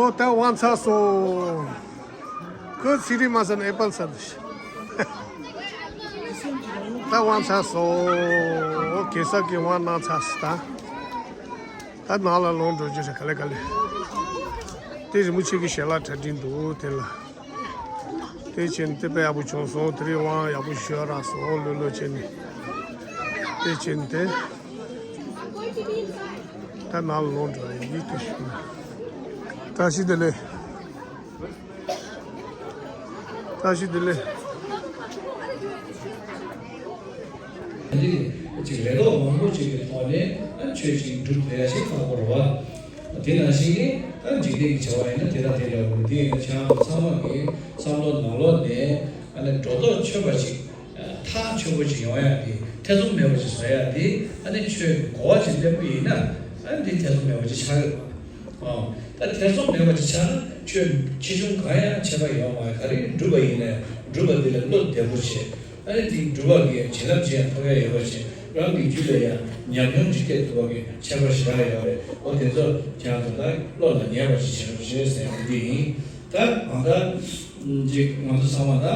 འོ་ད་དབང་ཚར་སོང་། ཁོས་ཚིག་རིས་མ་ཟ་ན་ཨེ་པལ་ཟ་འདི། ད་དབང་ཚར་སོང་། འོ་གེ་སར་གྱིས་དབང་གནང་ཚར་སོང་ད། ད་ནང་ལ་ལོག་འགྲོ་རྒྱུ་རེད། ག་ལེ་ག་ལེ། དེ་རིན་པོ་ཆེ་གི་ཞལ་ལག་གྲ་སྒྲིག་འདུག་དེ་ལ། དེ་བྱས་ནས་དེ་དཔེ་ཡག་པོ་བྱུང་སོང་། དེ་རིང་དབང་ཡག་པོ་ཞུ་རག་སོང་། ལོས་ལོས་བྱས་ནས། དེ་བྱས་ནས་དེ། ད་ནང་ལ་ལོག་འགྲོ་ཡིན། དེ་ཞུ་ན། བཀྲ་ཤིས་བདེ་ལེགས། བཀྲ་ཤིས་བདེ་ལེགས། ཅིག་རེ་དོགས་མང་པོ་ཅིག་གི་ཐོག་ནས་ཆོས་ཅིག་སྒྲུབ་ཐུབ་ཡ་ཞིག་ཁག་པོ་རེད་བ། དེ་ནང་བཞིན་གྱི་ད་འཇིག་རྟེན་གྱི་བྱ་བ་ཡིན་ན་དེ་དང་དེ་འདྲ་བོ་དེ་ཡིན་ན་ཁྱེད་རང་ཚོ་ཚང་མ་གི་བསམ་བློ་ནང་ལོགས་ནས་ཨ་ནི་སྒྲོ་འདོགས་ཆོད་པ་ཅིག་ཐག་ཆོད་པོ་ཅིག་ཡོང་ཡ་དེ་ཐེ་ཚོམ་མེད་པ་ཅིག་བཟོ་ཡ་དེ་ཨ་ནི་ཆོས་ཀྱི་གོ་བ་ཅིག་ལེན་པ་ཡིན་ན་ཨ་ནི་དེ་ཐེ་ཚོམ་མེད་པ་ཅིག་ཆགས་ཡོད་པ། ཨོ། ད་ཐེ་ཚོམ་མེད་པ་ཅིག་ཆགས་ན་ཆོས་ཆེ་ཆུང་གང་ཡང་ཁྱད་པར་ཡོད་མ་རེད། ག་རེ་སྒྲུབ་པ་ཡིན་ན་ཡང་སྒྲུབ་པ་འདི་ལ་བློ་བདེ་པོ་བྱེད། ཨ་ནི་དེ་སྒྲུབ་པ་གི་བྱིན་རླབས་ཅན་ཐོབ་ཡ་ཡོད་པ་བྱེད། རང་གི་རྒྱུད་ལ་ཡང་ཉམས་མྱོང་ཅིག་སྐྱེ་ཐུབ་པ་གི་ཁྱད་པར་ཞེ་དྲག་ཡོད་རེད། ཨོ་དེ་ཚོ་ཁྱེད་རང་ཚོ་ད་བློ་ལ་ངེས་པ་ཅིག་བྱེད་རོགས་བྱེད་ཟེར་ཡ་འདི་ཡིན། ད་གང་ལྟར་ཅིག་ང་ཚོ་ཚང་མ་ད།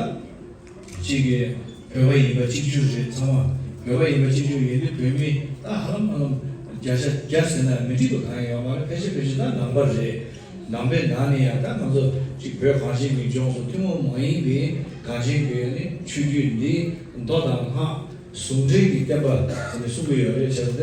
གཅིག་གིས་བོད་པ་ཡིན་པ་གཅིག་གྱུར་རེད། ཚང་མ་བོད་པ་ཡིན་པ་གཅིག་གྱུར་ཡིན་དུས་བོད་མི་ད་ཧ་ལམ་ཧ་ལམ་བརྒྱ་ཆ་བརྒྱ་ཟེར་ན་མི་འགྲིག་པ་གང་ཡང་ཡོད་མ་རེད། ཕལ་ཆེར་ཕལ་ཆེར་ད་ནང་པ་རེད། ནང་པའི་ནང་ནས་ཡང་ད་ང་ཚོ་གཅིག་བོད་གངས་ཅན་གྱི་ལྗོངས་སུ་ཐུན་མོང་མ་ཡིན་པའི་གངས་ཅན་གྱི་ནི་ཆོས་བརྒྱུད་འདི་མདོ་དང་སྔགས་ཟུང་འབྲེལ་གྱི་བསྟན་པ་ཟེར་ནས་གསུང་གི་ཡོད་རེད། བྱས་ཙང་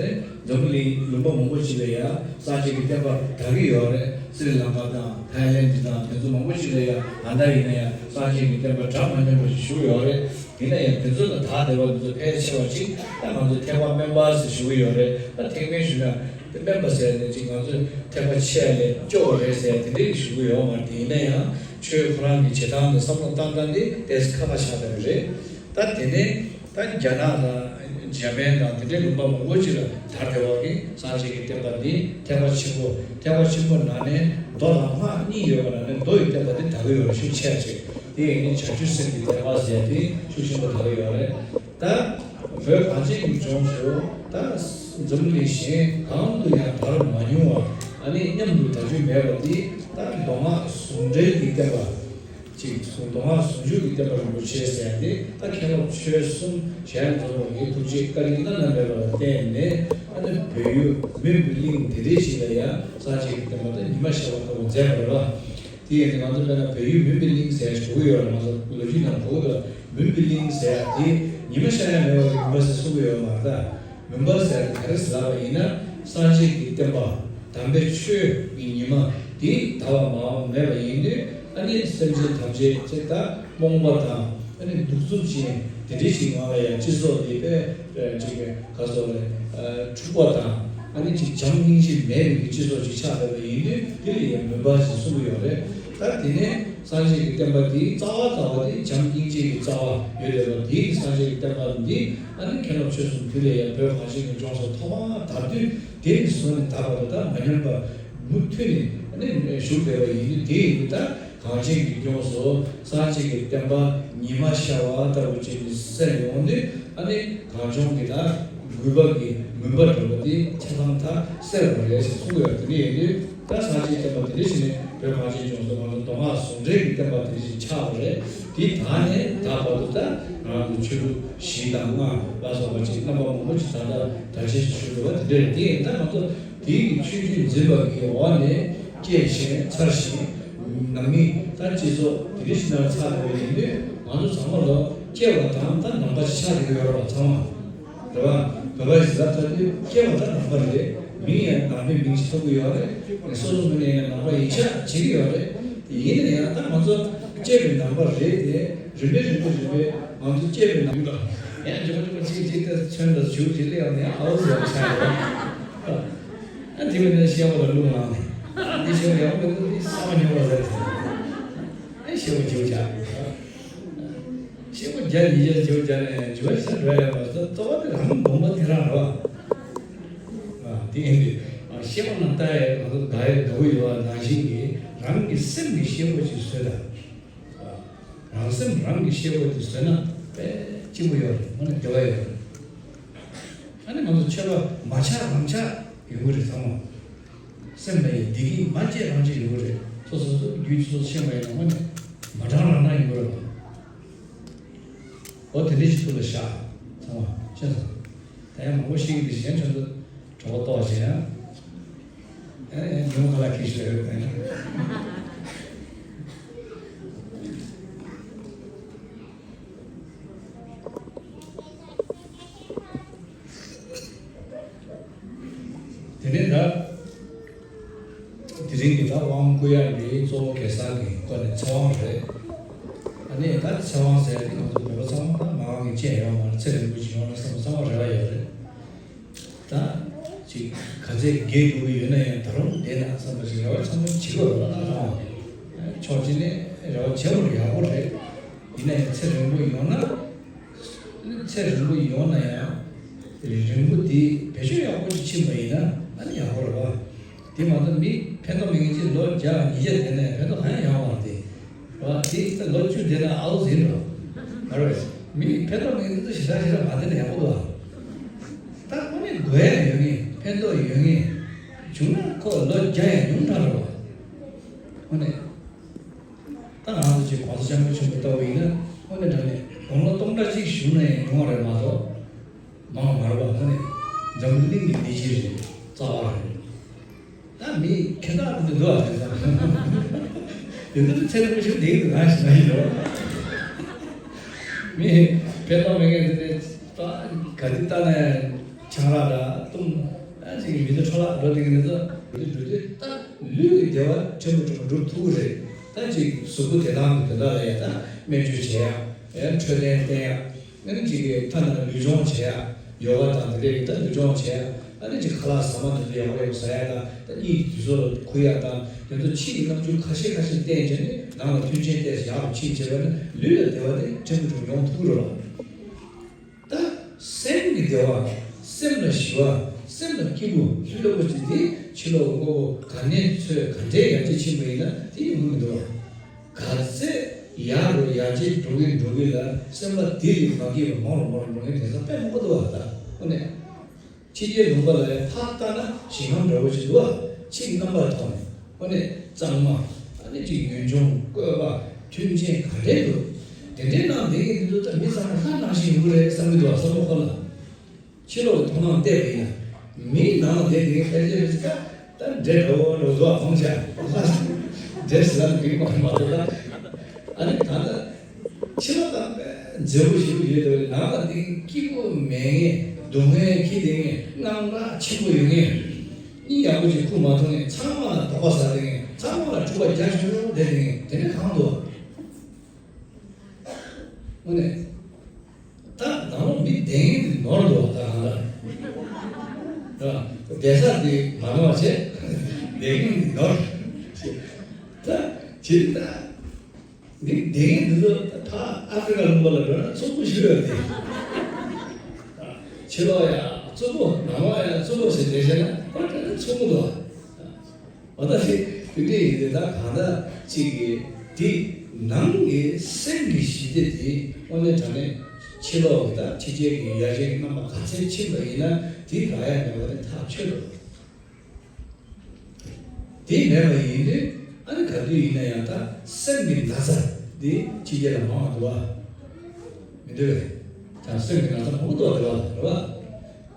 འཛམ་བུ་གླིང་ལུང་པ་མང་པོ་ཅིག་ལ་ཡང་སངས་རྒྱས་ཀྱི་བསྟན་པ་དར་གྱི་ཡོད་རེད། སི་རི་ལང་ཀ་དང་ཐའི་ལེན་ཌི་དང་དེ་ཚོ་མང་པོ་ཅིག་ལ་ཡང་ད་ལྟ་ཡིན་ན་ཡང་སངས་རྒྱས་ཀྱི་བསྟན་པ་གྲངས་མ་ཉམས་པ་ཞིག་བཞུགས་ཡོད་རེད། ཡིན་ན་ཡང་དེ་ཚོ་དང་ད་ལྟ་བར་དུ་ཕལ་ཆེ་བ་ཅིག་ད་ང་ཚོ་ཐེག་པ་དམན་པ་ཟེར་ཞུ་གི་ཡོད་རེད། ད་ཐེག་དམན་ཞུ་ན་དམན་པ་ཟེར་ནས་ཅིག་ང་ཚོ་ཐེག་པ་ཆེ་ལས་སྐྱོ་བ་རེད་ཟེར་དེ་འདྲའི་ཞུ་གི་ཡོད་མ་རེད། ཡིན་ན་ཡང་ཆོས་ཁོ་རང་གི་བྱེད་སྟངས་དང་བསམ་བློ་བཏང་སྟངས་དེ་ཏོག་ཙམ་ཁ་ཁ་ཆགས་བསྡད་པ་རེད། ད་དེ་ནས། ད་རྒྱ་ནག་དང་འཇར་པན་དང་དེ་འདྲའི་ལུང་པ་མང་པོ་ཅིག་ལ་དར་བསྡད་པ་གི་སངས་རྒྱས་ཀྱི་བསྟན་པ་འདི་ཐེག་པ་ཆེན་པོ། ཐེག་པ་ཆེན་པོ་ནང་ནས་མདོ་དང་སྔགས་གཉིས་ཡོད་པ་ནང་ནས་མདོ་ཡི་བསྟན་པ་འདི་དར་གྱི་ཡོད་རེད། ཤུགས་ཆེ་ཆེ། དེ་ཡིན་ནི་བྱང་ཆུབ་སེམས་ཀྱི་བསྟན་པ་ཟེར་དེ་ཤུགས་ཆེན་པོ་དར་གྱི་ཡོད་རེད། ད་བོད་གངས་ཅན་གྱི་ལྗོངས་སུ་ད་འཛམ་གླིང་གཞན་གང་དུ་ཡང་དར་མ་མྱོང་བ་ཨ་ནི་མཉམ་དུ་དར་རྒྱུ་མེད་པ་འདི་ད་མདོ་སྔགས་ཟུང་འབྲེལ་གྱི་བསྟན་པ། ཅིག་གསུང་མདོ་སྔགས་ཟུང་འཇུག་གི་བསྟན་པ་རིན་པོ་ཆེ་ཟེར་ཡ་དེ་ད་མཁན་སློབ་ཆོས་གསུམ་གཞན་རྫོགས་པ་གི་ཐུགས་རྗེ་བཀའ་དྲིན་བླ་ན་མེད་པ་ལ་བརྟེན་ནས་ཨ་ནི་བོད་ཡུལ་མུན་པའི་གླིང་དེ་འདྲའི་ཞིག་ལ་ཡང་སངས་རྒྱས་ཀྱི་བསྟན་པ་དེ་ཉི་མ་ཤར་བ་ལྟ་བུ་མཛད་པ་རེད་པ། དེ་ཡིན་ཙང་ང་ཚོ་དཔེར་ན་བོད་ཡུལ་མུན་པའི་གླིང་ཟེར་ཞུ་གི་ཡོད་རེད། ང་ཚོ་ལོ་རྒྱུས་ནང་གོ་གི་འདུག་མུན་པའི་གླིང་ཟེར་ཡ་དེ་ཉི་མ་ཤར་ཡ་མེད་པ་གི་མུན་པ་ཟེར་གསུང་གི་ཡོད་མ་རེད་ད། མུན་པ་ཟེར་ག་རེ་ཟེར་ལབ་པ་ཡིན་ན་སངས་རྒྱས་ཀྱི་བསྟན་པ་དམ་པའི་ཆོས་ཀྱི་ཉི་མ་དེ་དལ་བ་མ་འོངས་མེད་པ་ཡིན་དུས་ཨ་ནི་སེམས་ཅན་ཐམས་ཅད་ཅེས་ད་རྨོངས་པ་དང་ཨ་ནི་གདུག་རྩུབ་ཅན་དེ་འདྲའི་ཞིག་ངང་ལ་ཡང་སྤྱི་ཚོགས་འདི་དཔེ་ཅིག་ག་ཚོད་རེད། འཁྲུག་པ་དང་ཨ་ནི་ཅིག་བྱམས་སྙིང་རྗེ་མེད་པའི་སྤྱི་ཚོགས་ཅིག་ཆགས་བསྡད་པ་ཡིན་དུས་དེ་ལ་ཡང་མུན་པ་ཞེས་གསུང་གི་ཡོད་རེད། ད་དེ་ནས། སངས་རྒྱས་ཀྱི་བསྟན་པ་འདིའི་རྩ་བ་རྩ་བ་དེ་བྱམས་སྙིང་རྗེ་གི་རྩ་བ་ཡོད་བསྡད་པ་འདིའི་སངས་རྒྱས་ཀྱི་བསྟན་པ་འདི་ཨ་ནི་མཁན་སློབ་ཆོས་གསུམ་དུས་ལས་ཡང་བོད་གངས་ཅན་གྱི་ལྗོངས་སུ་ཐོག་མར་དར་དུས་དེ་ནས་བཟུང་ནས་ད་བར་དུ་ད་མ་ཉམས་པར་མུ་མཐུད་ནས་ཨ་ནི་བཞུགས་བསྡད་པ་ཡིན་དུས་དེ་ཡིན་དུས་ད་གངས་ཅན་གྱི་ལྗོངས་སུ་སངས་རྒྱས་ཀྱི་བསྟན་པ་ཉི་མ་ཤར་བ་ལྟ་བུ་ཅིག་གི་གསལ་ཡོང་དུས་ཨ་ནི་གངས་ལྗོངས་ཀྱི་ད་རྒུད་པ་གི་མུན་པ་འདྲ་བོ་དེ་ཆ་ཚང་ད་སེལ་བ་རེད་ཟེར་གསུང་གི་ཡོད། དེ་འདྲ་ཡིན་དུས། ད་སངས་རྒྱས་བསྟན་པ་དེ་འདྲ་ཞིག་ནས་བོད་གངས་ཅན་ལྗོངས་སུ་ང་ཚོ་མདོ་སྔགས་ཟུང་འབྲེལ་གྱི་བསྟན་པ་དེ་འདྲ་ཞིག་ཆགས་པ་རེད། དེ་ད་ནས་ད་བར་དུ་ད་ང་ཚོ་ཆོས་ལུགས་བཞི་དང་ལྔ་ལ་སོགས་པ་ཅིག་རྣམ་པ་མང་པོ་ཅིག་ད་ལྟ་དར་ཆེན་ཞིག་བྱུང་འདུག་པ་དེ་འདྲ་རེད། དེ་ཡིན་ད་ང་ཚོ་དེའི་ཆོས་བརྒྱུད་འཛིན་པ་གི་འོག་ནས་སྐྱེས་ཤིང་འཚར་ཞིང་ནང་མི་ད་སྤྱི་ཚོགས་དེ་འདྲ་ཞིག་ནང་ལ་ཆགས་བསྡད་པ་ཡིན་དུས་ང་ཚོ་ཚང་མ་ལ་སྐྱེ་བ་དང་ད་ནང་པ་ཞིག་ཆགས་བསྡད་ཀྱི་ཡོད་རེད་པ་ཚང་མ། རེད་བ། བོད་པ་ཞིག་ལབ་ཚར་དུས་སྐྱེ་བ་ད་ནང་པ་རེད། མིང་ཡང་ནང་པའི་མིང་ཞིག་ཐོབ་ཀྱི་ཡོད་རེད། སོ་སོ་ངོས་ནས་ཡང་ནང་པ་ཡིན་ཆགས་བྱེད་ཀྱི་ཡོད་རེད། ཡིན་ན་ཡང་ད་ང་ཚོ་སྐྱེས་པའི་ནང་པ་རེད་དེ། རིམ་པས་རིམ་པས་རིམ་པས་ང་ཚོ་སྐྱེས་པའི་ནང་པ་ཡང་མགྱོགས་མགྱོགས་གཅིག་གཅིག་ཏུ་ཚོན་དང་བྱུག་ཅིག་སླེབས་ནས་ཨའུ་ཟེར་བྱ་རེད། ཨ་དེ་བས་ན་ཤེས་པ་ལ་རླུང་ལངས་ནས་ཨ་འདི་ཤེས་པ་ཡག་པོ་འདུག་འདི་བསམ་བློ་ཉོ་བ་རེད། ཨ་ཤེས་པ་བྱུག་བྱ། ཤེས་པ་བརྒྱ་ཉིས་བརྒྱ་བརྗོད་བརྒྱ་ནས་བརྗོད་བྱ་འགྲོ་ཡ་མ་གཏོགས་རྩ་བ་དེ་རང་དགོངས་པ་དེ་རང་རེད་བ། དེ་ཡིན་དུས་ཤེས་པ་ནང་ལྟ་ཡ་ང་ཚོ་དགའ་ཡ་དགའ་པོ་ཡོད་པ་ནང་བཞིན་གྱི་རང་གི་སེམས་ཀྱི་ཤེས་པ་ཅིག་བཟོས་དང་། རང་སེམས་རང་གི་ཤེས་པ་ཅིག་བཟོས་ན་དཔེ་སྐྱིད་པོ་ཡོད་རེད། དངོས་གནས་བདེ་བ་ཡོད་རེད། ཨ་ནི་ང་ཚོ་ཆོས་པ་མ་ཆགས་རང་ཆགས་ཡོང་གི་རེད་ཚང་མ། སེམས་ལ་ཡང་བདེ་སྐྱིད་མ་སྐྱེས་རང་སྐྱེས་ཡོང་གི་རེད། སོ་སོ་སོ་རྒྱུད་སོ་སོ་ཤེས་པ་ཡིན་ན་དངོས་གནས་མ་དྲང་རང་དྲང་ཡོང་གི་རེད་པ། འོ་དེ་འདྲའི་ཞིག་ཐུགས་ལ་བཞག་ཚང་མ་ཤེས་སོང་། ད་ཡང་མང་པོ་ཤེས་ཀྱི་འདུག་གཞན་ཚོ་ཚོ་གྲོགས་པོ་ཏོག་ཅན་ཡང་ཨེ་ཉུང་ཁ་ལ་ཁེ་ཤི་ཡོད་པ་ཡིན་ན། དེ་ནས་ད་དེ་རིང་གི་ད་དབང་བསྐུར་ཡག་འདི་གཙོ་བོ་གེ་སར་གྱི་སྐོར་ནས་ཚེ་དབང་རེད། ཨ་ནི་ད་ཚེ་དབང་ཟེར་དེ་ང་ཚོ་བོད་པ་ཚང་མ་ད་མ་འོངས་ཀྱི་སྤྱན་ཡོད་མ་རེད། ཚེ་རིང་པོ་ཅིག་ཡོང་ན་བསམ་པ་ཚང་མ་རེ་བ་ཡོད་རེད། ད་ ཅིག་ག་ཚད་རྒས་འགྲོ་གི་ཡོད་ན་ཡང་ད་རུང་བསྡད་ན་བསམ་པ་ཞིག་རེ་བ་ཚང་མ་བྱེད་དགོས་རེད་བ། ད་ཕྱོགས་གཅིག་ནས་རེ་བ་བྱེད་དགོས་རེད། ཡག་པོ་རེད། ཡིན་ན་ཡང་ཚེ་རིང་པོ་ཡོང་ན། ཚེ་རིང་པོ་ཡོང་ན་ཡང་། རིང་པོ་དེ་བེད་སྤྱོད་ཡག་པོ་ཞིག་ཕྱིན་པ་ཡིན་ན་ཨ་ནི་ཡག་པོ་རེད་བ། དེ་མ་གཏོགས་མི་ཕན་ཐོགས་མེད་མཁན་ཅིག་ལོ་བརྒྱ་ཉིས་བརྒྱ་བསྡད་ན་ཡང་ཕན་ཐོགས་གང་ཡང་ཡོང་བ་དེ། རེད་བ། དེ་ལོ་བཅུ་བསྡད་ན་ཨའུ་ཟིན་འགྲོ། མ་རེད། མི་ཕན་ཐོགས་མེད་མཁན་ཅིག་ཞེ་དྲག་ཞེ་དྲག་མ་བསྡད་ན་ཡག་པོ་འདུག་བ། ད་དངོས་གནས་དགོས་ཡ་ཡོད་མཁན་ཕན་ཐོགས་ཡོད་མཁན་བྱུང་ན་ཁོ་ལོ་བརྒྱ་ཡང་ཉུང་དྲགས་རེད་བ། དངོས་གནས། ད་ང་ཚོ་ཅིག་༸གོང་ས་༸སྐྱབས་མགོན་ཆེན་པོ་ལྟ་བུ་ཡིན་ན་དངོས་གནས་དྲང་གནས་དགུང་ལོ་སྟོང་ཕྲག་གཅིག་བཞུགས་ན་ཡང་ཉུང་བ་རེད་མ་གཏོགས། མང་བ་མ་རེད་བ། དངོས་གནས་འཛམ་བུ་གླིང་གི་བདེ་སྐྱིད་རེད། རྩ་བ་རེད། ད་མི་ཁེ་ད་འདི་འདུག་ཨ། དེ་ཚང་དེ་འདུག་ཚེ་རིང་པོ་ཞིག་བསྡད་ཀྱི་འདུག་ང་ཞེས་ན་ཡིན་རོ། མི་ཕན་ཐོགས་མེད་མཁན་དེ་འདྲ་ད་ག་དུས་ལྟ་ན་ཆང་རག་འདྲ་བཏུང་ཨ་ཅིག་མི་ཚེ་འཕྲོ་བརླག་འགྲོ་བསྡད་མཁན་དེ་ཚོ་འགྲོ་དུས་འགྲོ་དུས་ད་ལུས་ཀྱི་བདེ་བ་ཕྲན་བུ་ཕྲན་བུ་འགྲུབ་ཐུབ་ཀྱི་རེད། ད་ཅིག་གཟུགས་པོ་བདེ་ཐང་གི་དོན་དག་ལ་ཡ་ད་སྨན་བཅོས་བྱེད་ཡ། ཡ་འཕྲོད་བསྟེན་བསྟེན་ཡ། ཨ་ནི་ཅིག་གི་ཐ་ན་ལུས་སྦྱོང་བྱེད་ཡ། ཡོ་ག་དང་དེ་འདྲའི་ད་ལུས་སྦྱོང་བྱེད་ཡ། ཨ་ནི་ཅིག་ཁ་ལག་ཟ་མ་དེ་ཚོ་ཡག་པོ་ཡག་པོ་ཟ་ཡ་དང་། ད་གཉིད་དུས་ཚོད་ལ་ཁུག་ཡ་དང་། དེ་ཚོ་ཕྱི་ཡི་རྣམ་འགྱུར་ཁ་ཤས་ཁ་ཤས་བསྟེན་བྱས་ནས་ནང་ལ་མཐུན་རྐྱེན་ཏོག་ཙམ་ཡག་པོ་ཕྱིན་བྱས་པ་ན་ལུས་ལ་བདེ་བ་དེ་ཕྲན་བུ་ཕྲན་བུ་ཡོང་ཐུབ་ཀྱི་རེད་བ། ད་སེམས་ཀྱི་བདེ་བ། སེམས་ལ་ཞི་བ། སེམས་ལ་སྐྱིད་པོ་ལྷོད་ལྷོད་པོ་ཅིག་དེ་ཕྱི་ལོགས་ཀྱི་དངོས་པོ་ག་ནས་འཚོལ། ག་འདྲའི་ཡར་རྒྱས་ཕྱིན་པ་ཡིན་ན་དེ་ཡོང་གི་མི་འདུག་བ། ག་ཚད་ཡག་རུ་ཡར་རྒྱས་འགྲོ་གིན་འགྲོ་གིན་ལ་སེམས་པ་དེ་ལས་མ་སྐྱིད་པ་མང་རུ་མང་རུ་འགྲོ་མཁན་དེང་སང་དཔེ་མང་པོ་འདུག་བ། ད་དངོས་གནས། ཕྱི་རྒྱལ་ལུང་པ་ལ་ཡང་ཕར་ལྟ་ན་ཞིང་ཁམས་འདྲ་བོ་ཞིག་འདུག་བ། ཕྱིའི་རྣམ་པར་མཐོང་ནས། དངོས་གནས་གཙང་མ། ཨ་ནི་ཅིག་ཡུལ་ལྗོངས་བཀོད་པ་མཐུན་རྐྱེན་ག་འདྲས་འདུག་དེ་འདྲའི་ནང་བསྡད་མཁན་དེ་ཚོ་ད་མི་ཚང་མ་ལྷ་ནང་བཞིན་ཡོང་གི་རེད་བསམ་གྱི་འདུག་བ། བསམ་བློ་འཁོར་ལ། ཕྱི་ལོགས་ཀྱི་མཐོང་སྣང་བལྟས་པ་ཡིན་ན། མིའི་ནང་ལ་བསྡད་དེ་ཕལ་ཆེར་ཕལ་ཆེར་ད་ད་འདྲེ་འདྲ་བོ་འདྲ་བོ་འདུག་བ། མང་ཆེ་ལྷ་འདྲེ་ཟེར་ལ་མིང་མ་མ་གཏོགས་ད། ཨ་ནི་ད་ལྟ། ཕྱི་ལོགས་དང་མཛེས་པོ་ཞེ་པོ་ཡོད་དེ་ནང་ལ་འདི་སྐྱིད་པོ་མེད་མཁན། སྡུག་བསྔལ་འཁྱེར་བསྡད་མཁན། དངངས་སྐྲག་ཆེན་པོ་ཡོད་མཁན། གཉིད་ཡག་པོ་ཞིག་ཁུག་མ་ཐུབ་མཁན། ཚང་མ་ལ་དོགས་པ་ཟ་བསྡད་མཁན། ཚང་མ་ལ་འཁྲུག་པ་རྒྱག་ཆོག་ཆོག་བསྡད་མཁན་དེ་འདྲ་གང་འདུག་དངོས་གནས། ད་ནང་ལོགས་མི་བསྡད་མཁན་དེ་ནོར་འདུག་ད་གང་ལ། བསྡད་ས་དེ་མ་ནོར་བྱས། བསྡད་མཁན་དེ་ནོར། ད་ཇི་ལྟ། འདི་བསྡད་མཁན་འདི་ཚོ་ཕར་ཨ་ཧྥེ་རི་ཀ་ལུང་པ་ལ་འགྲོ་ན་རྩུབ་པོ་ཞིག་ཡོད་དེ། ཕྱི་ལོགས་ཡ་རྩུབ་པོ། ནང་ལོགས་ཡ་རྩུབ་པོ་ཞིག་བསྡད་བྱས་ན་ཁོ་དེ་ཚོ་མཚུངས་པོ་འདུག་འོ་ད་ཞིག་དེ་འདྲ་ཡིན་དེ། ད་གང་ལྟར་ཅིག་གིས་དེ་ནང་གི་སེམས་ཀྱི་ཞི་བདེ་དེ་དངོས་གནས་དྲང་གནས་ཕྱི་ལོགས་ཀྱི་ད་ཕྱི་རྒྱལ་གྱི་ཡ་གྱལ་གྱི་རྣམ་པ་ག་ཚད་ཕྱིན་པ་ཡིན་ན་དེ་རག་ཡ་མེད་པ་དེ་ཐག་ཆོད་འདུག་དེ་མེད་པ་ཡིན་དུས་ཨ་ནི་ག་དུས་ཡིན་ན་ཡང་ད་སེམས་ཀྱི་ན་ཚ་འདི་ཕྱི་རྒྱལ་ལ་མང་བ་འདུག་བ། མི་འདུག་གས། ད་སེམས་ཀྱི་ན་ཚ་མང་པོ་འདུག་བ། འདུག་བ། རེད་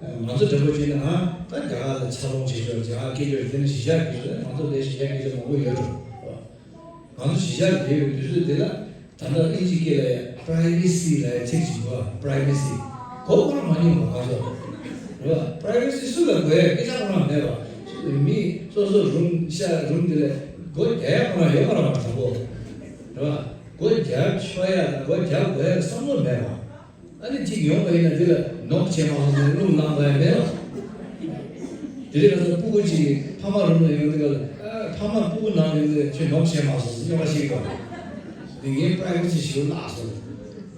བ། ང་ཚོ་འདྲ་པོ་བྱས་ན་ཨ་ད་རྒྱ་གར་ལ་འཚར་ལོངས་བྱེད་ཆོག་རྒྱ་གར་སྐད་ཆ་རེད། དེ་ནི་གཞིས་ཆགས་སྐད་ཆ་རེད། ང་ཚོ་ལས་གཞིས་ཆགས་སྐད་ཆ་མང་པོ་ཡོད་འགྲོ། རེད་བ། ང་ཚོ་གཞིས་ཆགས་ལ་བསྡད་པའི་དུས་ཚོད་དེ་ལ། ད་ལྟ་དབྱིན་ཇི་སྐད་ལ་ཡང་པྲའི་ཝེ་སི་ལབ་ཡ་ཚིག་ཅིག་འདུག་ཨ། པྲའི་ཝེ་སི། གོ་གོ་རང་མ་མྱོང་བ་གང་ཟག་རེད་བ། པྲའི་ཝེ་སི་སུ་ལ་དགོས་ཡ་སྐད་ཆ་ཁོ་རང་མེད་པ། མི་སོ་སོ་རུམ་ཤ་རུམ་དེ་ལ་སྒོ་རྒྱག་ཡ་ཁོ་རང་ཡོད་མ་རེད་བ། དང་པོ་རེད་བ། སྒོ་རྒྱག་ཆོག་ཡ་དང་སྒོ་རྒྱག་དགོས་ཡ་བསམ་བློ་མེད་པ། ཨ་ནི་གཅིག་ཡོང་བ་ཡིན་ན་དེ་ལ་ནོག་བྱས་མ་སོང་ཟེར་རླུང་ལངས་པ་ཡང་མེད་པ། དེ་རིང་ང་ཚོ་སྤུ་གུ་གཅིག་ཕ་མ་རུམ་ལ་ཡོང་དུས་ལ་ཨ་ཕ་མ་སྤུ་གུ་ནང་ཡོང་དུས་ཁྱོད་ནོག་བྱས་མ་སོང་ཟེར་སྨྱོ་པ་ཞིག་གོ། འདི་ངའི་པྲའི་ཝེ་སི་ཞིག་བརླག་སོང་།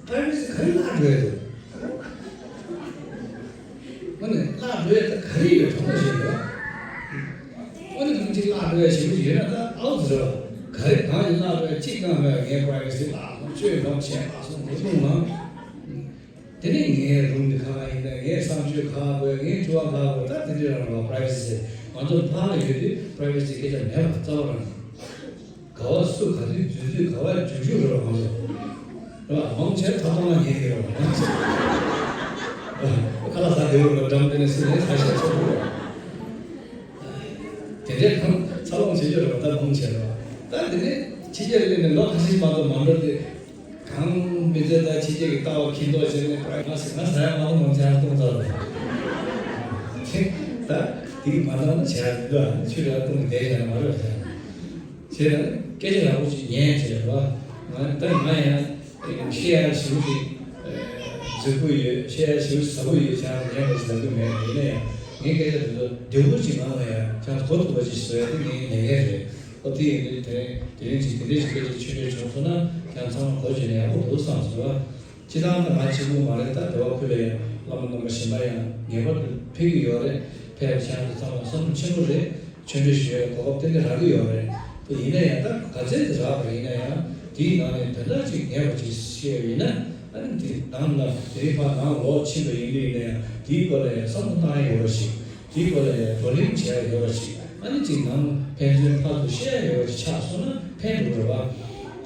པྲའི་ཝེ་སི་ག་རེ་བརླག་འགྲོ་ཡ་འདུག་ཨ་ནི་བརླག་འགྲོ་ཡ་ད་ག་རེ་ཡོད་དྲང་པོ་བཤད་ཡོད། ཨ་ནི་རུམ་གཅིག་བརླག་འགྲོ་ཡ་ཞེ་པོ་ཅིག་ཡོད་ན་ད་ཨའུ་ཟེར་བ། ག་རེ་གང་ཡིན་བརླག་འགྲོ་ཡ་གཅིག་ཀྱང་མེད་པ། ངའི་པྲའི་ཝེ་སི་བརླག་སོང་། ཁྱོད་ནོག་བྱས་མ་སོང་ཟེར་རླུང་ལངས། དེ་ནས་ངའི་རུམ་དེ་ག་པར་ཡིན་ན། ངའི་གསང་སྤྱོད་ག་པར་དགོས། ངའི་འཁྲུལ་བ་ག་པར་དགོས། ད་དེ་འདྲ་རང་རེད་བ། པྲའི་ཝེ་སི་ཟེར། ང་ཚོ་ཕར་ལ་ཡོད་དུས་པྲའི་ཝེ་སི་སྐད་ཆ་མེད་པ་རྩ་བ་རང་། ག་པར་སུ་ག་དུས་འཛུལ་དུས་ག་པར་རྒྱུག་རྒྱུག་རེད་བ། ང་ཚོ་རེད་བ། མང་ཆེ་ཐབ་ཐང་ལ་ཉན་གི་རེད་བ། མང་ཆེ་ཁ་ལག་ཟ་བདེ་བོ་རེད་བ། འགྲམ་དེ་ནས་སུ་ནས་ཟ་ཤེས་ཆོག་གི་རེད་བ། དེ་འདྲའི་གང་འཚར་ལོངས་བྱེད་རྒྱུ་རེད་བ། ད་མང་ཆེ་རེད་བ། ད་དེ་ནས་ཕྱི་རྒྱལ་སླེབས་ནས་ལོ་ཁ་ཤས་མ་གཏོགས་མ་འགྲོ་དེ། གང་མི་ཚེ་ད་ཕྱི་རྒྱལ་གྱི་ལྟ་བ་མཁྱེན་རྟོགས་བྱས་ནས་པྲ་ང་ང་ཟ་ཡ་མ་གཏོགས་མང་ཆེ་ཧ་གཏོང་ཚར་རེད། ད་དེ་གི་མ་འདང་ན་བྱ་ཡ་འདུག་ཨ། ཆུ་ར་གཏོང་གི་བསྡད་བྱ་མ་རེད་བྱ། བྱས་ན་སྐད་ཆ་ཡག་པོ་ཅིག་ཉན་བྱས་རེད་བ། ང་ད་ང་ཡང་བཤད་ཡ་ཞེ་པོ་ཅིག་རྫིག་པོ་ཡོད། བཤད་ཡ་ཞེ་པོ་ཟབ་པོ་ཡོད་བྱ་ཉན་པ་ཞིག་ལབ་གི་མེད། ཡིན་ན་ཡང་། ངའི་སྐད་ཆ་དེ་ཚོ་བདེ་པོ་ཅིག་ངང་ལ་ཡང་ཁྱེད་གོ་ཐུབ་པ་ཅིག་བཟོ་ཡ་དེ་ངའི་ལས་འགན་རེད། ཨོ་དེ་ཡིན་དུས་དེ་རིང་དེ་རིང་ཅིག་དེ་འདྲའི་ཅིག་སྐད་ཆ་ཆུང་ཆུང་བྱུང་སོང་ན་ཁྱེད་ཚང་མ་གོ་བྱས་ན་ཡག་པོ་འདུག་བསམ་སོང་། སྤྱིར་བཏང་ད་ང་གཅིག་པུ་མ་རེད། ད་སྡེ་བ་ཁུལ་ལ་ཡང་བླ་མ་རྣམ་པ་གཞན་པ་ཡང་ངེས་པར་དུ་ཕེབས་ཀྱི་ཡོད་རེད། ཕེབས་ཁྱེད་ཚོ་ཚང་མ་བསམ་བློ་ཆེན་པོ་རེད། ཆོས་འབྲེལ་ཞུ་ཡའི་གོ་སྐབས་ཏན་ཏན་རག་གི་ཡོད་རེད། དེ་ཡིན་ན་ཡང་ད་ག་ཚད་དེ་རག་པ་ཡིན་ན་ཡང་དེའི་ནང་ནས་དོན་དག་ཅིག་ངེས་པ་ཅིག་ཤེས་པ་ཡིན་ན། ཨ་ནི་དེ་ནང་ལ་དེ་རིང་ཕར་ནང་ལོག་ཕྱིན་པ་ཡིན་དུས་ཡིན་ན་ཡང་དེའི་སྐོར་ལ་ཡང་བསམ་བློ་བཏང་ཡ་ཡོད་པ་ཞིག་དེའི་སྐོར་ལ་ཡང་བགྲོ་གླེང་བྱེད་ཡ་ཡོད་པ་ཞིག་ཨ་ནི་ཅིག་ནང་ཕན་ཚུན་ཕར་ཚུར་བཤད་ཡ་ཡོད་པ་ཅིག་ཆགས་སོང་ན་ཕན་འགྲོ་རེད་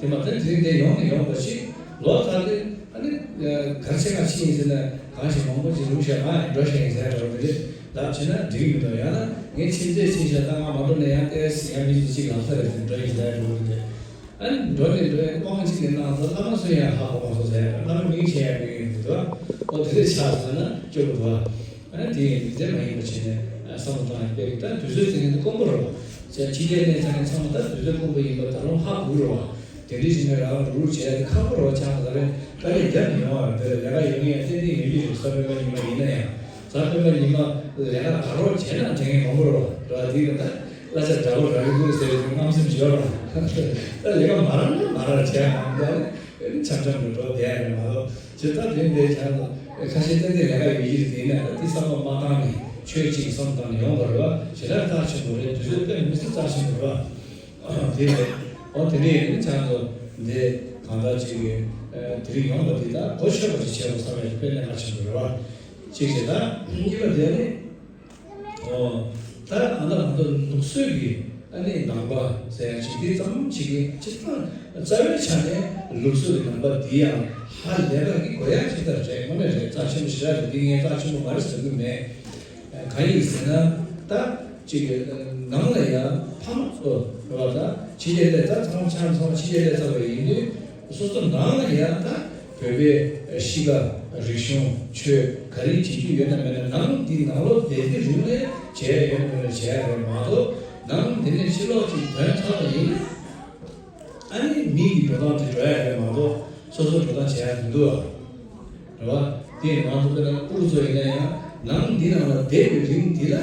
བ། དེ་མ་ཐག་དེ་རིང་འདིར་ཡོང་ནས་ཡོང་པ་ཞིག་ལོ་ལྟར་དུ་ཨ་ནི་གར་ཆེ་ག་ཕྱིན་ཡིན་ཟེར་ན་གང་ཞིག་མང་པོ་ཅིག་རུང་ཤག་ཨ་ཡིན་འགྲོ་ཤག་ཡིན་ཟེར་འགྲོ་མི་རེད། ལབ་བྱས་ན་འགྲིག་མི་འདུག་ཡང་ན་ངས་ཕྱིན་ཚེ་ཕྱིན་ཤག་ད་ང་མ་འགྲོ་ན་ཡང་ཏེ་ཡང་མི་ཅིག་ལབ་ས་རེད་ཟེར་འགྲོ་ཡིན་ཟེར་འགྲོ་གི་རེད། ཨ་ནི་འགྲོ་ནས་འགྲོ་ཡང་དབང་ཅིག་གི་གནང་ས་བླ་མ་སུ་ཡང་ཧ་གོ་མ་སོང་ཟེར་བླ་མ་མིང་ཆེ་ཡང་མི་ཡིན་འདུག་ཨོ་དེ་འདྲ་ཆགས་སོང་ན་སྐྱོ་པོ་འདུག་ཨ་ནི་དེ་ཡིན་དེ་མ་ཡིན་པ་བྱས་ནས་བསམ་བློ་བཏང་ཡང་དཔེ་རིགས་ད་དུས་ཚོད་དེ་ནས་དཀོན་པོ་རེད་བ། ཕྱི་རྒྱལ་གནས་ཚང་ཚང་མ་ད་དུས་ཚོད་དཀོན་པོ་ཡིན་པ་ད་རུང་ཧ་གོ་རེད་བ། དེ་འདྲའི་ཞིག་ནས་རང་རུག་བྱས་ཏེ་ཁག་པོ་རེད་བ། ཆང་ཟ་རེ་དཀའ་ལས་རྒྱབ་མི་ཡོང་བ་རེད། དེ་ལས་ཀ་ཡོང་མཁན་ཡང་ཏན་ཏན་ཡོད་ཀྱི་རེད། གཟའ་སྤེན་པ་ཉི་མ་ཡིན་ན་ཡང་། གཟའ་སྤེན་པ་ཉི་མ་ལས་ཀ་རག་རོགས་བྱས་ན་དྲན་མཁན་མང་པོ་རེད་བ། རེད་བ། དེ་ནི་ད་གླ་ཆ་འདྲ་པོ་རག་གི་འདུག་ཟེར་ཏེ་རྔམ་སེམས་ཡོད་རེད་བ། ད་ལས་ཀ་མ་རག་ན་མ་རག་བྱས་ཨང་ད་ནི་འཆམ་འཆམ་དུ་འགྲོ་བསྡད་ཡ་རེད་མ་གཏོགས་ཇི་ལྟར་དེ་འདྲའི་ཆ་ལ་ཁ་ཤས་ཏན་ཏན་ལས་ཀ་ཡོད་ཀྱི་རེད། དེ་ཡིན་ན་ད་དེ་བསམ་བློ་མ་བཏང་ནས་ཆོས་གཅིག་བསམ་བཏང་ནས་ཡོང་བ་རེད་བ། ཞེ་དྲག་རྩ་ཆེན་པོ་རེད། དུས་ཚོད་དཔེ་མི་སྲིད་རྩ་ཆེན་པོ་རེད་བ། དེ་རེད། འོ་དེ་འདྲ་ཡིན་ན་ཆ་ཚོ་འདི་གང་ལྟར་ཅིག་གི་དེ་རིང་ཡོང་བ་འདི་ད་གོ་ཆོད་པ་ཅིག་བྱས་པ་བསམ་ཡས་དཔེ་གནད་འགག་ཆེན་པོ་རེད་བ། གཅིག་བྱས་ད་གཉིས་པ་དེ་ནི། ཨོ། ད་ཨ་ད་ང་ཚོ་ལུགས་སྲོལ་གྱི་ཨ་ནི་ནང་པ་ཟེར་ཡ་ཅིག་དེ་ཙམ་ཅིག་གི་སྤྱིར་བཏང་རྩ་བའི་ཆ་ནས་ལུགས་སྲོལ་གྱི་ནང་པ་འདི་ཡང་ཧ་ལས་པ་གི་དགོས་ཡ་ཅིག་ད་རེད། དངོས་གནས་རེད། རྩ་ཆེན་པོ་ཞེ་དྲག་རེད། འདི་ངས་རྩ་ཆེན་པོ་མ་རེད་ཟེར་གི་མེད། གང་ཡིན་ཟེར་ན་ད་ཅིག་གི་ནང་ལ་ཡང་ཕ་མ་ཚོ་རེད་བ། ད་ཕྱི་རྒྱལ་ལ་ད་ཚང་མ་ཆ་ཚང་མ་ཕྱི་རྒྱལ་ལ་ཚར་བ་ཡིན་དུས་སོ་སོ་ནང་ལ་ཡང་ད། བོད་པའི་གཤིས་ཀ་རིག་གཞུང་ཆོས་ག་རེ་བྱེད་རྒྱུ་ཡོད་ན་མེད་ན་ནང་འདི་ནང་ལོགས་བསྡད་དེ་རིང་ནས་བྱས་ཡོད་མེད་ལ་བྱས་རེད་མ་གཏོགས་ནང་འདི་ནས་ཕྱི་ལོགས་ཅིག་ཐོན་ཚར་བ་ཡིན་ན་ཨ་ནི་མི་ཡི་འགྲོ་སྟངས་དེ་འགྲོ་ཡ་རེད་མ་གཏོགས་སོ་སོ་འགྲོ་སྟངས་བྱས་ཡ་མི་འདུག་ཨ། རེད་བ། དེ་ཡིན་ང་ཚོ་དཔེར་ན་ཨུ་རུ་ཚོ་ཡིན་ན་ཡང་ནང་འདི་ནང་ལ་བསྡད་པའི་རིང་འདི་ལ་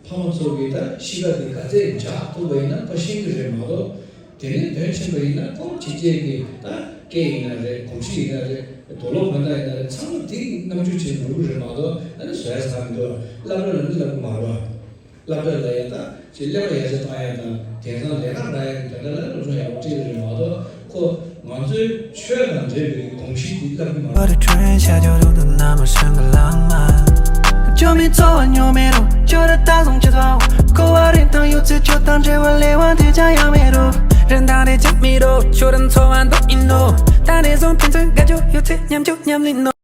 ཕ་མ་ཚོ་གི་ད་གཤིས་ཀ་དེ་ག་ཚད་འཇགས་ཐུབ་པ་ཡིན་ན་ཁོ་ཤེས་ཀྱི་རེད་མ་གཏོགས། དེ་ནས་དོན་ཆེན་པོ་ཡིན་ན་ཁོང་ཕྱི་རྒྱལ་གྱི་ད་སྐད་ཡིན་ན་རེད། གོམས་གཤིས་ཡིན་ན་རེད། དུག་ལོག་གོན་སྟངས་ཡིན་ན་རེད། ཚང་མ་དེ་རྣམ་འགྱུར་ཆེ་ནོར་བུ་རེད་མ་གཏོགས་ཨ་ནི་བཟོ་ཡ་ཟ་མི་འདུག་སློབ་གྲྭ་ལ་ནི་སློབ་གི་མ་རེད་བ། སློབ་གྲྭ་ལ་ཡ་ད་ཅི་ཀླད་པ་ཡར་རྒྱས་གཏོང་ཡ་དང་དེང་སང་ལས་ཀ་རག་ཡ་གི་དོན་དག་ལ་སློབ་སྦྱོང་ཡག་པོ་སྤྲད་ཀྱི་རེད་མ་གཏོགས་ཁོ་ང་ཚོའི་ཆོས་དང་འབྲེལ་བའི་གོམས་གཤིས་དེ་སློབ་གི་མ་རེད།